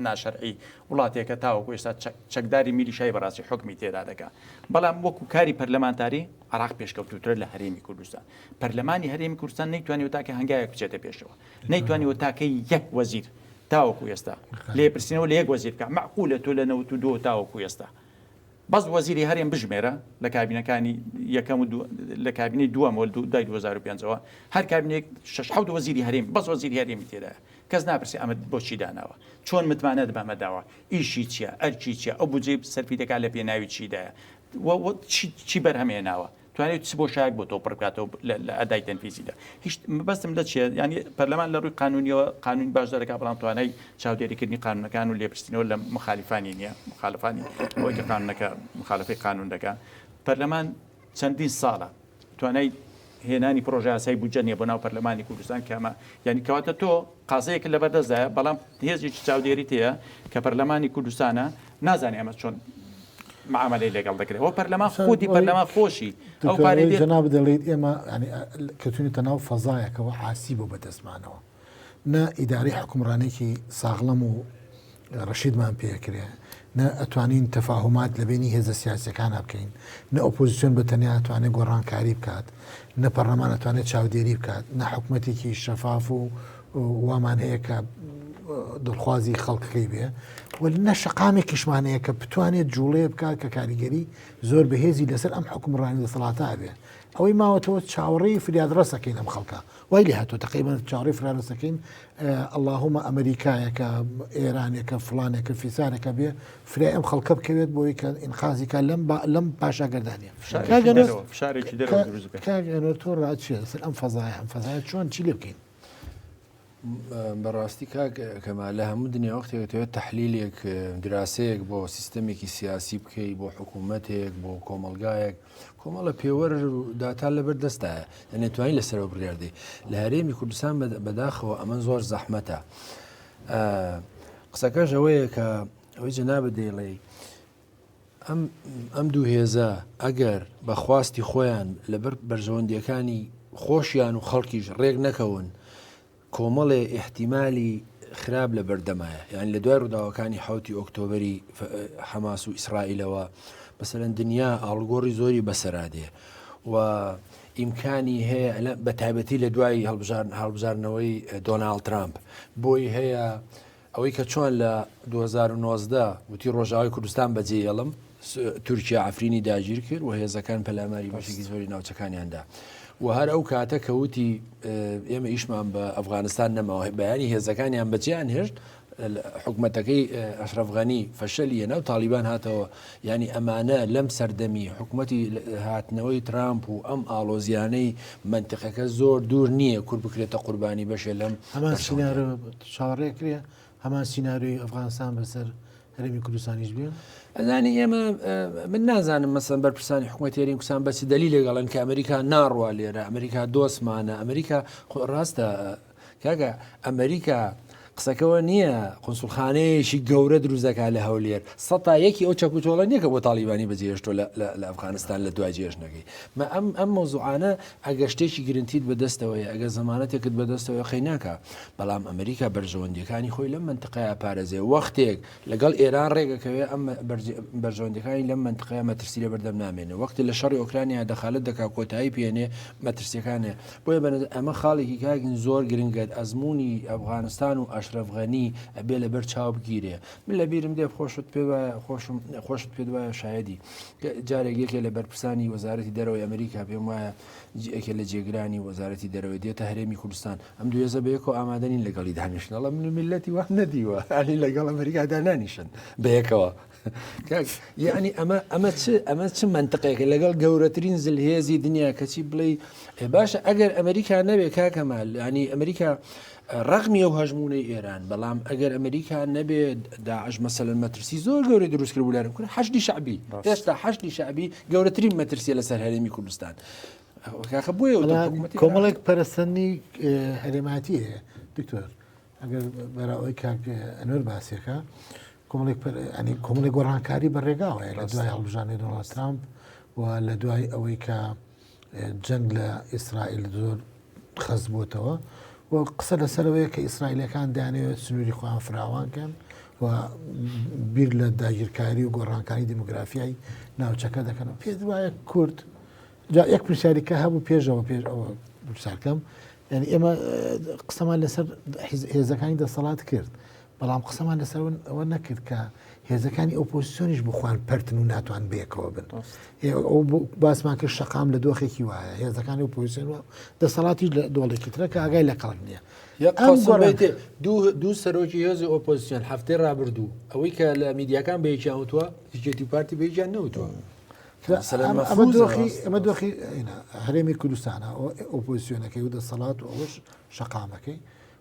ناشەرعی، وڵاتێکە تاوەکو ئێستا چەکداری میلیشای بەڕاستی حوکمی تێدا دەکا. بەڵام وەکو کاری پەرلەمانتاری عێراق پێشکەوتووترە لە هەرێمی کوردستان. پەرلەمانی هەرێمی کوردستان نەیتوانیوە تاکە هەنگاوێک بچێتە پێشەوە. نەیتوانیوە تاکە یەک وەزیر تاوەکو ئێستا لێپرسینەوە لە یەک وەزیر بکا. مەعقولە تۆ لە 92 تاوەکو ئێستا بەس وەزیری هەرێم بژمێرە لە کابینەکانی یەکەم و لە کابینەی دووەمەوە دوای 2005ەوە هەر کابینێک شەش حەوت وەزیری هەرێم بەس وەزیری هەرێمی تێدایە. کەس ناپرسێ ئەمەت بۆچی داناوە؟ چۆن متمانەت بەمە داوە؟ ئیشی چیە؟ ئەرکی چیە؟ ئەو بودجەی سەرفی دەکات لە پێناوی چیدایە؟ و و چی چی بەرهەم هێناوە؟ توانیوێتی چ بۆشایەک بۆ تۆ پڕ بکاتەوە لە لە ئەدای تەنفیزیدا؟ هیچ مەبەستم لە چیە؟ یانی پەرلەمان لە ڕووی قانونیەوە قانون باش دەرەکا بەڵام توانای چاودێریکردنی قانونەکان و لێپرسینەوە لە مخالفانی نییە، مخالفانی ئەوەی کە قانونەکە مخالفەی قانون دەکا. پەرلەمان چەندین ساڵە توانای هێنانی پرۆژەیاسای بودجە نیە بۆ ناو پەرلەمانی کوردستان کە ئەمە یعنی کەواتە تۆ قازەیەکت لەبەردەستدایە بەڵام هێزێکی چاودێریت هەیە کە پەرلەمانی کوردستانە نازانێ ئەمە چۆن معاملەی لەگەڵ دەکرێت ئەوە پەرلەمان خودی پەرلەمان خۆشی ئەو پارەی دێت جەناب دەڵێیت ئێمە یعنی کەوتوینەتە ناو فەزایەکەوە عاسی بۆ بەدەستمانەوە نە ئیدارەی حوکمڕانێکی ساغڵەم و ڕەشیدمان پێکرێ، نە ئەتوانین تەفاهومات لە بەینی هێزە سیاسیەکانا بکەین، نە ئۆپۆزیسیۆن بە تەنیا ئەتوانێ گۆڕانکاری بکات، نە پەڕلەمان ئەتوانێ چاودێری بکات، نە حکومەتێکی شەفاف و وامان هەیە کە دڵخوازی خەڵکەکەی بێ و نە شەقامێکیشمان هەیە کە بتوانێت جوڵەیە بکات کە کاریگەری زۆر بەهێزی لەسەر ئەم حوکمڕانی دەسەڵاتە هەبێ. ئەوەی ماوەتەوە چاوەڕێی فریادڕەسەکەین ئەم خەڵکە. وای لێ هاتووە تەقریبەن چاوەڕێی فرارەسەکەین ئەڵاهومە ئەمریکایەکە ئێرانێکە فڵانێکە فیسارێکە بێ فرای ئەم خەڵکە بکەوێت بۆی کە ئینقازی کا لەم لەم پاشاگەردانە فشارێکی دەرەوە دروست بێت کاک ئەنوەر تۆ ڕات چییە لەسەر ئەم فەزایە ئەم فەزایە چۆن چی لێ بکەین؟ بەڕاستی کاک کەمال لە هەموو دنیا وەختێک دەتەوێت تەحلیلێک دراسەیەک بۆ سیستەمێکی سیاسی بکەی بۆ حکوومەتێک بۆ کۆمەلگایەک کۆمەڵە پێوەر و داتا لەبەر دەستایە یعنی توانین لەسەرەوە بڕیار دەی لە هەرێمی کوردستان بەداخەوە ئەمە زۆر زەحمەتە قسەکەش ئەوەیە کە ئەوەی جەنابت دەیڵێی ئەم ئەم دوو هێزە ئەگەر بە خواستی خۆیان لەبەر بەرژەوەندیەکانی خۆشیان و خەڵکیش ڕێک نەکەون کۆمەڵێ ئیحتیمالی خراپ لە بەردەمایە یان لە دوای ڕووداوەکانی حوتی ئۆکتۆبری حەماس و ئیسرائیلەوە مەسەلەن دنیا ئاڵگۆڕی زۆری بەسەرا دێ و ئیمکانی هەیە بە تایبەتی لە دوای هەڵبژاردنەوەی دۆناڵد ترامپ بۆی هەیە ئەوەی کە چۆن لە 2019 وتی ڕۆژاوای کوردستان بەجێیەڵم، تورکیا عەفرینی داگیر کرد و هێزەکان پەلاماری بەشێکی زۆری ناوچەکانیان دا و هەر ئەو کاتە کە وتی ئێمە ئیشمان بە ئەفغانستان نەماوە بەیانی هێزەکانیان بەجێیان هێشت حکومەتەکەی ئەشرەف غەنی فەشەلی هێنا و تاڵیبان هاتەوە یعنی ئەمانە لەم سەردەمی حکومەتی هاتنەوەی ترامپ و ئەم ئاڵۆزیانەی مەنتقەکە زۆر دوور نییە کورد بکرێتە قوربانی بەشێ لەم هەمان سیناریۆ چاوەڕێ کرێ هەمان سیناریۆی ئەفغانستان بەسەر هەرێمی کوردستانیش بێ؟ ئەزانی ئێمە من نازانم مەسەن بەرپرسانی حکوومەت هەرێم کوردستان بە چ دەلیلێک ئەڵێن کە ئەمریکا ناڕوا لێرە ئەمریکا دۆستمانە ئەمریکا خۆ ڕاستە کاکە ئەمریکا قسەکەوە نییە قونسوڵخانەیەکی گەورە دروست دەکات لە هەولێر سەتا یەکی ئەو چەک و چۆڵە نییە کە بۆ تاڵیبانی بەجێهێشتووە لە ئەفغانستان لە دوای جێهێشتنەکەی. مە ئەم ئەم مەوزوعانە ئەگەر شتێکی گرنتیت بەدەستەوەیە ئەگەر زەمانەتێکت بەدەستەوەیە قەی ناکا بەڵام ئەمریکا بەرژەوەندیەکانی خۆی لەم مەنتقەیە پارێزێ وەختێک لەگەڵ ئێران ڕێگەکەوێ ئەم بەرژەوەندیەکانی لەم مەنتقەیە مەترسی لەبەردەم نامێنێ وەختی لە شەڕی ئۆکرانیا دەخالەت دەکا کۆتایی پێنێ مەترسیەکانێ بۆیە بە ئەمە خاڵێکی کاکین زۆر گرنگە ئەزموونی ئەفغانستان و ئەشرەف غەنی ئەبێ لەبەر چاو بگیرێ من لە بیرم دێ خۆشت پێ وایە خۆشم خۆشت پێ وایە شایدی جارێک یەکێ لە بەرپرسانی وەزارەتی دەرەوەی ئەمریکا پێم وایە یەکێ لە جێگرانی وەزارەتی دەرەوەی دێتە هەرێمی کوردستان ئەم دوێزە بەیەکەوە ئامادە نین لەگەڵی دانیشن ئەڵێ من میللەتی وام نەدیوە ئەنی لەگەڵ ئەمریکادا نانیشن بەیەکەوە یعنی ئەمە ئەمە چ ئەمە چ منطقێکە لەگەڵ گەورەترین زلهێزی دنیا کەچی بڵێ باشە ئەگەر ئەمریکا نەبێ کاکەمال ینی ئەمریکا ڕەغمی ئەو هەژموونەی ئێران، بەڵام ئەگەر ئەمریکا نەبێ داعش مەسەلەن مەترسی زۆر گەورەی دروست کرد بوو لە هەرێم کورد حەشدی شەعبی ئێستا حەشدی شەعبی گەورەترین مەترسیە لەسەر هەرێمی کوردستان کاکە بۆیە کۆمەڵێک پەرەسەندنی هەرێماتی هەیە دکتۆر ئەگەر بەراوەی کاک ئەنوەر باسیەکە کۆمەڵێک ئەنی کۆمەڵێک گۆڕانکاری بە ڕێگاوە لە دوای هەڵبژاردنی دۆناڵد ترامپ و لە دوای ئەوەی کە جەنگ لە ئیسرائیل زۆر خەست بووتەوە و قسە لەسەرەوەیە کە ئیسرائیلەکان دەیانەوێت سنووری خۆیان فراوان کەن و بیر لە داگیرکاری و گۆڕانکاری دیموگرافیای ناوچەکە دەکەن و پێت وایە کورد جا یەک پرسیاری کە هەبوو پێشەوە پێش ئەوە پرسیارکەم یعنی ئێمە قسەمان لەسەر هێزەکانی دەسەڵات کرد بەڵام قسەمان لەسەر ئەوە نەکرد کە هێزەکانی ئۆپۆزیسیۆنیش بخوان پەرتن و ناتوان بەیەکەوە بن. ئەو باسمان کرد شەقام لە دۆخێکی وایە هێزەکانی ئۆپۆزیسیۆن و دەسەڵاتیش لە دۆڵێکی ترە کە ئاگای لە کەڵک نییە. دوو سەرۆکی هێزی ئۆپۆزیسیۆن هەفتەی ڕابردوو ئەوەی کە لە میدیاکان بە یەکیان وتووە یەکێتی و پارتی بە یەکیان نەوتووە. ئەمە دۆخی ئەمە دۆخی هەرێمی کوردستانە ئۆپۆزیسیۆنەکەی و دەسەڵات و ئەوەش شەقامەکەی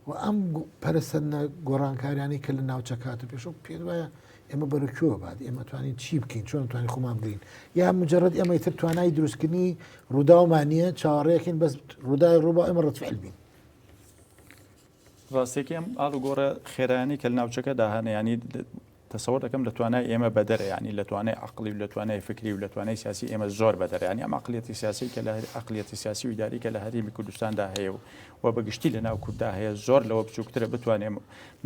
و ئەم پەرەسەندنە گۆڕانکاریانەی کە لە ناوچەکە هاتە پێشەوە پێت وایە ئێمە بەرەو کوێوە بات ئێمە توانین چی بکەین چۆن توانین خۆمان بگرین یا مجرد ئێمە ئیتر توانای دروستکردنی ڕووداومان نییە چاوەڕێکین بەس ڕووداوی ڕووبا ئێمە ڕەتفعل بین. ڕاستیەکەی ئەم ئاڵوگۆڕە خێرایانەی کە لە ناوچەکەدا هەن یانی تەسەوەر دەکەم لە توانای ئێمە بەدەرە یانی لە توانای عەقڵی و لە توانای فکری و لە توانای سیاسی ئێمە زۆر بەدەرە یانی ئەم عەقڵیەتی سیاسی کە لە عەقڵیەتی سیاسی و ئیداری کە لە هەرێمی کوردستاندا هەیە و و بە گشتی لە ناو کورددا هەیە زۆر لەوە بچووکترە بتوانێ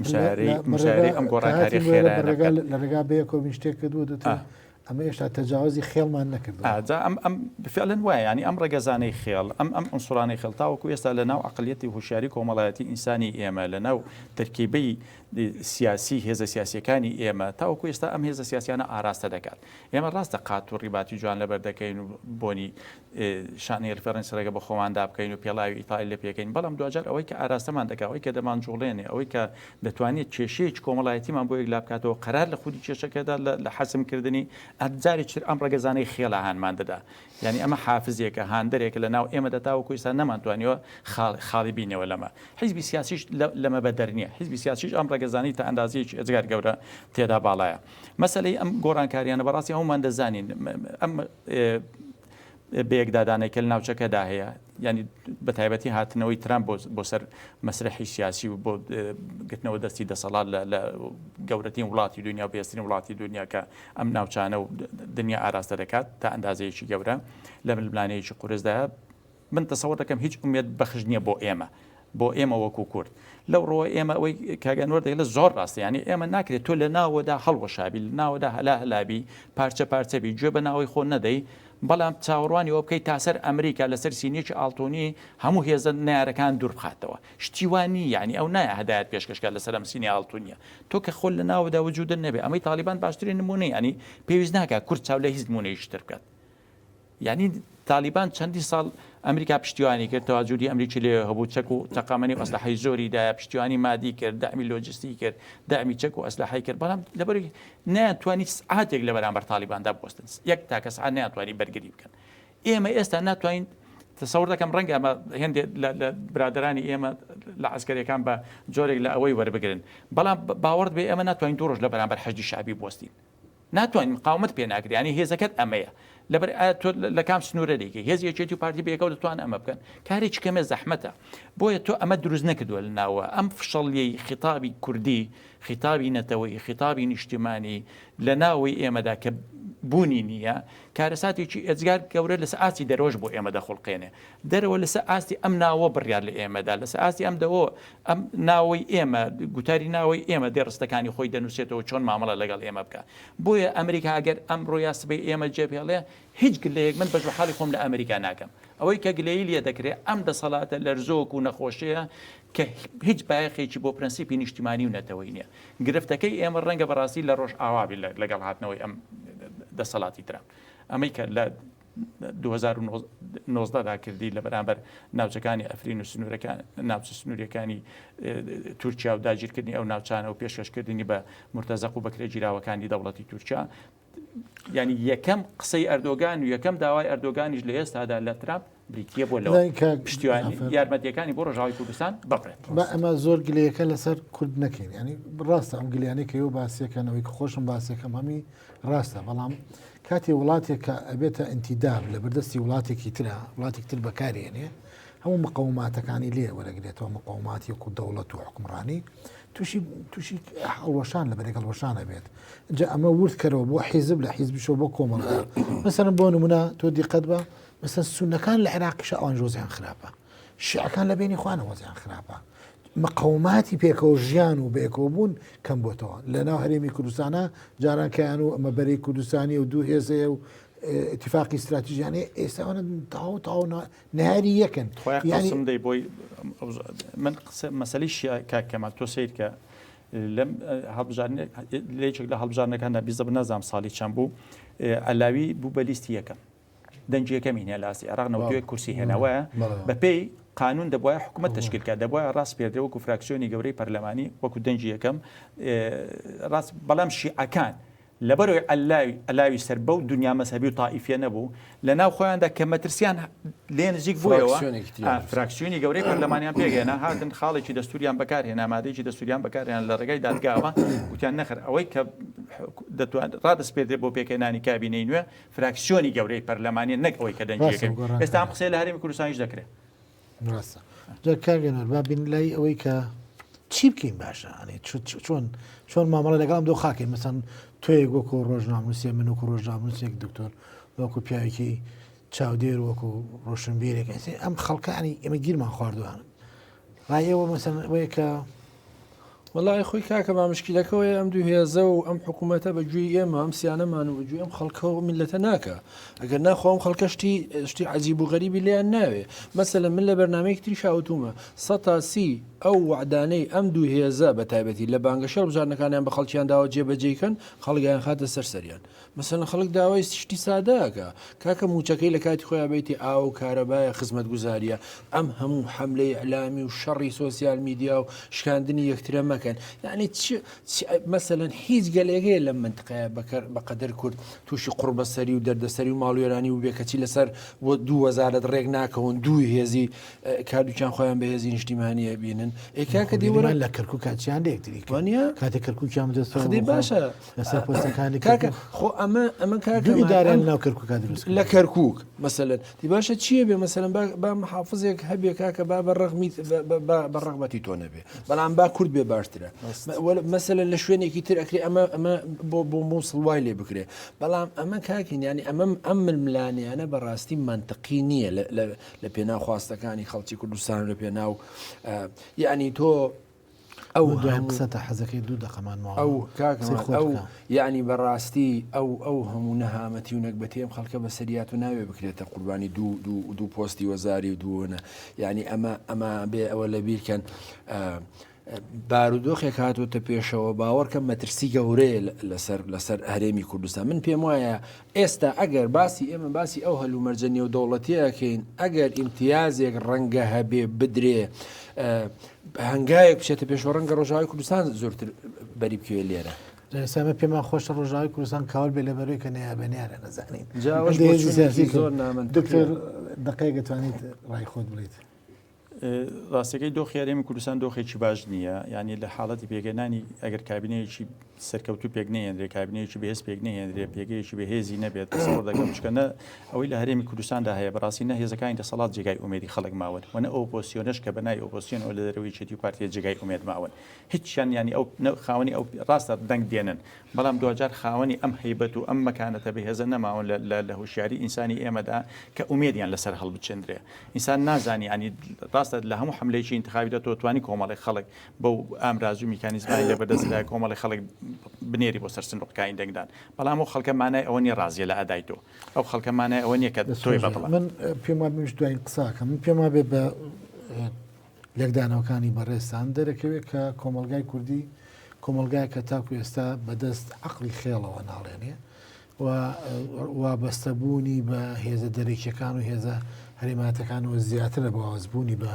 مسایەرەی مسایەرەی ئەم گۆڕانکاریە خێرایانە بکات. لە ڕێگا بەیەکەوە بین شتێک کردووە دەتوێ ئەمە هێشتا تەجاوزی خێڵمان نەکردووە. جا ئەم ئەم فعلەن وایە یانی ئەم ڕەگەزانەی خێڵ ئەم ئەم عونسوڕانەی خێڵ تاوەکو ئێستا لە ناو عەقڵیەتی و هۆشیاری کۆمەڵایەتی ئینسانی ئێمە لە ناو تەرکیبەی سیاسی هێزە سیاسیەکانی ئێمە تاوەکو ئێستا ئەم هێزە سیاسیانە ئاراستە دەکات. ئێمە ڕاستە قات و ڕیباتی جوان لەبەر دەکەین و بۆنی شانێل فەرەنسی ڕێگە بە خۆماندا بکەین و پێڵاوی ئیتالی لە پێکەین، بەڵام دواجار ئەوەی کە ئاراستەمان دەکات، ئەوەی کە دەمانجوڵێنێ، ئەوەی کە دەتوانێت کێشەیەکی کۆمەڵایەتیمان بۆ یەکلا بکاتەوە، قەرار لە خودی کێشەکەدا لە حەسم کردنی، جارێکی تر ئەم ڕەگەزانەی خێڵە هانمان دەدا. یانی ئەمە حافزێکە، هاندەرێکە لە ناو ئێمەدا تاوەکو ئێستا نەمانتوانیوە خاڵی بینەوە لەمە. حیزبی سیاسیش لەمە بەدەر نییە. حیزبی سیاسیش ئەم ڕەگەزانەی تا ئەندازەیەکی ئێجگار گەورە تێدا باڵایە. مەسەلەی ئەم گۆڕانکارییانە بەڕاستی هەموومان دەزانین ئەم بەیەکدادانەی کە لە ناوچەکەدا هەیە ینی بە تایبەتی هاتنەوەی ترامپ بۆ سەر مەسرحی سیاسی و بۆ گرتنەوە دەستی دەسەڵات لە گەورەترین وڵاتی دنیا و بێسترین وڵاتی دنیا کە ئەم ناوچانە و دنیا ئاراستە دەکات تا ئەندازەیەکی گەورە لە ململانێیەکی قورسدایە من تەسەوەر دەکەم هیچ ئومێد بەخش نییە بۆ ئێمە بۆ ئێمە وەکو کورد لەو ڕۆ ئێمە ئەوەی کاک ئەنوەر دەیڵێ زۆر ڕاستە یانی ئێمە ناکرێت تۆ لە ناوەدا هەڵوەشابی لە ناوەدا هەلا هەلابی پارچە پارچەبی گوێ بە ناوەی خۆ نەدەی بەڵام چاوەڕوانی ئەوە بکەیت تا سەر ئەمریکا لەسەر سینیەکی ئاڵتونی هەموو هێزە نەیارەکان دوور بخاتەوە شتی وا نییە یانی ئەو نایە هەدایەت پێشکەش کات لەسەر ئەم سینی ئاڵتونیە تۆ کە خۆت لە ناوەدا وجودت نەبێ ئەمەی تاڵیبان باشترین نمونەیە یانی پێویست ناکات کورد چاو لە هیچ نمونەیەکی تر بکات یانی تالیبان چەندین ساڵ ئەمریکا پشتیوانی کرد، تەواجودی ئەمریکی لەوێ هەبوو، چەک و تەقەمەنی و ئەسلەحەی زۆری دایە، پشتیوانی مادی کرد، دەعمی لۆجستی کرد، دەعمی چەک و ئەسلەحەی کرد، بەڵام لەبەر نەیانتوانی سعاتێک لە بەرامبەر تالیباندا بوەستن، یەک تاکە سعات نەیانتوانی بەرگری بکەن. ئێمە ئێستا ناتوانین تەسەور دەکەم ڕەنگە ئەمە هێندێک لە برادەرانی ئێمە لە عەسکەریەکان بە جۆرێک لە ئەوەی وەربگرن، بەڵام باوەڕت بێ ئێمە ناتوانین دوو ڕۆژ لە بەرامبەر حەشدی شەعبی بوەستین. ناتوانین مقاومەت پێ ناکرێ یانی هێزەکەت ئەمەیە. لەبەر ئایا تۆ لە کام سنوورە دەیکەی؟ هێزی یەکێتی و پارتی بەیەکەوە دەتوانن ئەمە بکەن؟ کارێکی کەمێ زەحمەتە. بۆیە تۆ ئەمە دروست نەکردووە لە ناوە. ئەم فشەڵیەی خیتابی کوردی، خیتابی نەتەوەیی، خیتابی نیشتیمانی لە ناوەی ئێمەدا کە بوونی نییە، کارەساتێکی ئێجگار گەورە لەسەر ئاستی دەرەوەش بۆ ئێمە دەخوڵقێنێ. دەرەوە لەسەر ئاستی ئەم ناوە بڕیار لە ئێمەدا، لەسەر ئاستی ئەم دەوە ئەم ناوەی ئێمە، گوتاری ناوەی ئێمە دێ ڕستەکانی خۆی دەنووسێتەوە چۆن مامەڵە لەگەڵ ئێمە بکا. بۆیە ئەمریکا ئەگەر ئەمڕۆ یا سبەی ئێمە جێبهێڵێ، هیچ گلەیەک من بەش بە حاڵی خۆم لە ئەمریکا ناکەم. ئەوەی کە گلەیی لێ دەکرێ ئەم دەسەڵاتە لەرزۆک و نەخۆشەیە کە هیچ بایەخێکی بۆ پرەنسیپی نیشتیمانی و نەتەوەیی نییە. گرفتەکەی ئێمە ڕەنگە بەڕاستی لە ڕۆژئاوا بێ لەگەڵ هاتنەوەی ئەم دەسەڵاتی ترامپ. ئەمەی کە لە 2019 دا کردی لە بەرامبەر ناوچەکانی ئەفرین و سنوورەکان ناوچە سنووریەکانی تورکیا و داگیرکردنی ئەو ناوچانە و پێشکەشکردنی بە مرتەزەق و بەکرێگیراوەکانی دەوڵەتی تورکیا یعنی یەکەم قسەی ئەردۆگان و یەکەم داوای ئەردۆگانیش لە ئێستادا لە ترامپ بریتییە بۆ لەوە پشتیوانی یارمەتیەکانی بۆ ڕۆژاوای کوردستان ببڕێت. با ئەمە زۆر گلەیەکە لەسەر کورد نەکەین ینی ڕاستە ئەم گلیانەی کە ئێوە باسیەکەن ئەوەی کە خۆشم باسیەکەم هەمی ڕاستە بەڵام کاتێ وڵاتێک کە ئەبێتە ئینتیداب لە بەردەستی وڵاتێکی ترە وڵاتێک تر بەکارێنێ هەموو مقەوماتەکانی لێ وەرەگرێتەوە مقەوماتی وەکو دەوڵەت و حکومڕانی تووشی تووشی هەڵوەشان لە بەرێک هەڵوەشان ئەبێت جا ئەمە ورد کەرەوە بۆ حیزب لە حیزبیشەوە بۆ کۆمەڵگا مەسەلەن بۆ نمونە تۆ دیقەت بە مەسەن سونەکان لە عێراقیشە ئەوان وەزیان خراپە شیعەکان لە بینی خوانە وەزیان خراپە مقەوماتی پێکەوە ژیان و بەیەکەوە بوون کەم بۆتەوە لە ناو هەرێمی کوردستانە جاران کەیان و ئەمە بەرەی کوردستانی و دوو هێزەیە و اتفاقی استراتیژیانەیە ئێستا ئەوانە تەواو تەواو نەیاری یەکن خۆیان یعنی قسم دەی بۆی من قسە مەسەلەی شیعە کاک کەمال تۆ سەیر کە لەم هەڵبژاردن لە یەکێک لە هەڵبژاردنەکاندا بیزەبت نازانم ساڵی چەند بوو عەلاوی بوو بە لیستی یەکەم دەنگی یەکەمی هێنا لە ئاستی عێراق 91 کورسی هێنا وایە بەپێی قانون دەبواە حکوومەت تشکیل کات دەبواە ڕاست پێدرێ وەکو فراکسیۆنی گەورەی پەرلەمانی وەکو دەنگی یەکەم ڕاست بەڵام شیعەکان لەبەرئەوەی عەللاوی عەلاوی سەر بەو دونیا مەزهەبی و تائیفیە نەبوو، لە ناو خۆیاندا کە مەترسیان لێ نزیک بوویەوە، فراکسیۆنێکی تریان دروست کرد. فراکسیۆنی گەورەی پەرلەمانیان پێکهێنا، هاتن خاڵێکی دەستووریان بەکار هێنا، مادەیەکی دەستووریان بەکار هێنا لە ڕێگای دادگاوە، گوتیان نەخێر ئەوەی کە دەتوان ڕادەسپێردرێ بۆ پێکهێنانی کابینەی نوێ، فراکسیۆنی گەورەی پەرلەمانیە نەک ئەوەی کە دەنگی ڕاستە یەکەمی. گۆڕانکاری. ئێستا ئەم قسەیە لە هەرێمی کوردستانیش دەکرێ. ڕاستە. جا کاک گەنار با بین لای ئەوەی کە چی بکەین باشە ئەنێ چۆن چۆن مامەڵە لەگەڵ ئەم دۆخاکەین مەسەن تۆیەک وەکو ڕۆژنامەنووسێ من وەکو ڕۆژنامەنووسێک دکتۆر وەکو پیاوێکی چاودێر وەکو ڕۆشنبیرێک ئەسێ ئەم خەڵکانی ئێمە گیرمان خواردووان ڕای ئێوە مەسەن ئەوەیە کە وەڵای خۆی کاکە با مشکلەکەوەیە ئەم دوو هێزە و ئەم حکوومەتە بە گوێی ئێمە ئەم سیانەمان و بە گوێی ئەم خەڵکە و میللەتە ناکا ئەگەر ناخۆ ئەم خەڵکە شتی شتی عەجیب و غەریبی لێیان ناوێ مەسەلەن من لە بەرنامەیەکی تریشا وتومە 130 ئەو وەعدانەی ئەم دوو هێزە بە تایبەتی لە بانگەشەی هەڵبژاردنەکانیان بە خەڵکیان داوە جێبەجێی کەن خەڵک ئەیانخاتە سەر سەریان مەسەلەن خەڵک داوای شتی سادە ئەکا کاکە موچەکەی لە کاتی خۆیا بەیتی ئاو و کارەبایە خزمەتگوزاریە ئەم هەموو حەملەی ئیعلامی و شەڕی سۆسیال میدیا و شکاندنی یەکترە مەکەن یعنی چ مەسەلەن هیچ گەلێک هەیە لەم منتقەیە بەکەر بەقەدەر کورد تووشی قوڕبەسەری و دەردەسەری و ماڵوێرانی و بێکەچی لەسەر دوو وەزارەت ڕێک ناکەون دوو هێزی کاردووکیان خۆیان بە هێزی نیشتیمانی ئەبینن ئێ کاکە دی وەرە لە کەرکووکا چیان لە یەکتری کرد وانە کاتێک کەرکووکیان بدەستەوە خدی باشە لەسەر پۆستەکانی کاکە خۆ ئەمە ئەمە کاکە دوو ئیدارەیان لەناو کەرکووکا دروست لە کەرکووک مەسەلەن دی باشە چییە بێ مەسەلەن با با محافزێک هەبێ کاکە با بە ڕەغمی بە ڕەغبەتی تۆ نەبێ بەڵام با کورد بێ باشترە مەسەلەن لە شوێنێکی تر ئەکرێ ئەمە ئەمە بۆ بۆ مووسڵ وای لێ بکرێ بەڵام ئەمە کاکین ینی ئەمە ئەم ململانیانە بەڕاستی منطقی نییە لە پێناو خواستەکانی خەڵکی کوردستان لە پێناو یعنی تۆ ئەو دوای قسەتە حەزەکەی دوو دەقەمان ماوە ئەو ئەو یعنی بەڕاستی ئەو ئەو هەموو نەهامەتی و نەگبەتی ئەم خەڵکە بەسەریات و ناوێ بکرێتە قوربانی دوو دوو دوو پۆستی وەزاری و دووەنە یعنی ئەمە ئەمە بێ ئەوە لەبیرکەن بارودۆخێک هاتووەتە پێشەوە باوەڕکە مەترسی گەورەیە لەسەر لەسەر هەرێمی کوردستان من پێم وایە ئێستا ئەگەر باسی ئێمە باسی ئەو هەلومەرجە نێودەوڵەتیەکەین ئەگەر ئیمتیازێک ڕەنگە هەبێ بدرێ هەنگاوێک بچێتە پێشەوە ڕەنگە ڕۆژاوای کوردستان زۆرتر بەری بکەوێت لێرە. ئێستا پێمان خۆشە ڕۆژاوای کوردستان کاول بێ لەبەرەوەی کە نەیابێ نەیارە نەزانین دکتۆر دقەیەک دەتوانیت ڕای خۆت بڵیت. ڕاستەکەی دۆخی هەرێمی کوردستان دۆخێکی باش نییە یعنی لە حاڵەتی پێگەنانی ئەگەر کابینەیەکی سەرکەوتوو پێک نەهێنرێ کابینەیەکی بەهێز پێک نەهێنرێ پێگەیەکی بەهێزی نەبێت تەسەوڕ دەکەم چکە نە ئەوەی لە هەرێمی کوردستاندا هەیە بەڕاستی نە هێزەکانی دەسەڵات جێگای ئومێدی خەڵک ماون و نە ئۆپۆسیۆنەش کە بەناوی ئۆپۆسیۆنەوە لە دەرەوەی یەکێتی و پارتیە جێگای ئومێد ماون هیچیان یانی ئەو نە خاوەنی ئەو ڕاستە دەنگ دێنن بەڵام دواجار خاوەنی ئەم هەیبەت و ئەم مەکانەتە بەهێزە نەماون لە لە لە هۆشیاری ئینسانی ئێمەدا کە ئومێدیان لەسەر هەڵبچێندرێ ئینسان نازانی ینی ڕاستە لە هەموو حملەیەکی ئینتخابیدا تۆ توانی کۆمەڵی خەڵک بەو ئامراز و میکانیزمانی لەبەردەستدایە کۆمەڵی خەڵک بنێری بۆ سەر سندوقەکانی دەنگدان، بەڵام ئەو خەڵکە مانای ئەوە نییە ڕازییە لە ئەدای تۆ، ئەو خەڵکە مانای ئەوە نییە کە تۆی بەدڵە. من پێم وابێ منیش دوایین قسە ئەکەم، من پێم وابێ بە لێکدانەوەکانی بەڕێزتان دەرەکەوێت کە کۆمەڵگای کوردی کۆمەڵگایەکە تاکو ئێستا بەدەست عەقڵی خێڵەوە ناڵێنێ و وابەستەبوونی بە هێزە دەرەکیەکان و هێزە هەرێماتەکانەوە زیاترە بە وابەستبوونی بە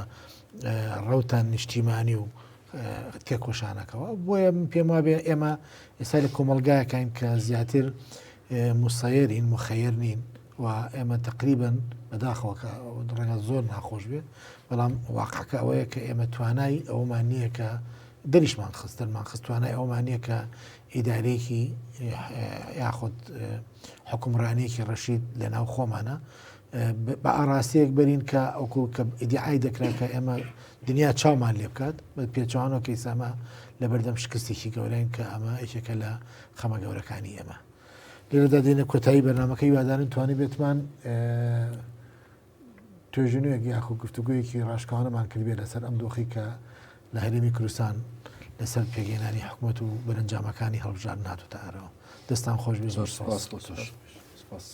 ڕەوتان نیشتیمانی و تێکۆشانەکەەوە بۆیە من پێم وابێ ئێمە ئێستا لە کۆمەلگایەکین کە زیاتر مسەیەرین مخەیەر نین و ئێمە تقریبن بەداخەوە کە ڕەنگە زۆر ناخۆش بێ بەڵام واقعەکە ئەوەیە کە ئێمە توانای ئەومان نییە کە دەریشمان خست دەرمان خست توانای ئەومان نییە کە ئیدارەیەکی یاخود حکومڕانیەکی ڕەشید لە ناو خۆمانە بە ئاراستەیەک بەرین کە ئەوکو کە ئیدعای دەکرا کە ئێمە دنیا چاومان لێ بکات بە پێچوانەوە کە ئیسامە لە بەردەم شکستێکی گەورەین کە ئەمە یەکێکە لە خەمە گەورەکانی ئێمە لێرەدا دێنە کۆتایی بەرنمەکەی وادارن توانی بێتمان توێژینەوەیەک یاخۆ گفتوگۆیەکی ڕاشکاوانەمان کردبێت لەسەر ئەم دۆخی کە لە هەرێمی کوردستان لەسەر پێکهێنانی حکومەت و بەرەنجامەکانی هەڵبژاردن هاتووتە ئاراوە. دەستان خۆش بێت. زۆر سپاس بۆ تۆش. سپاس.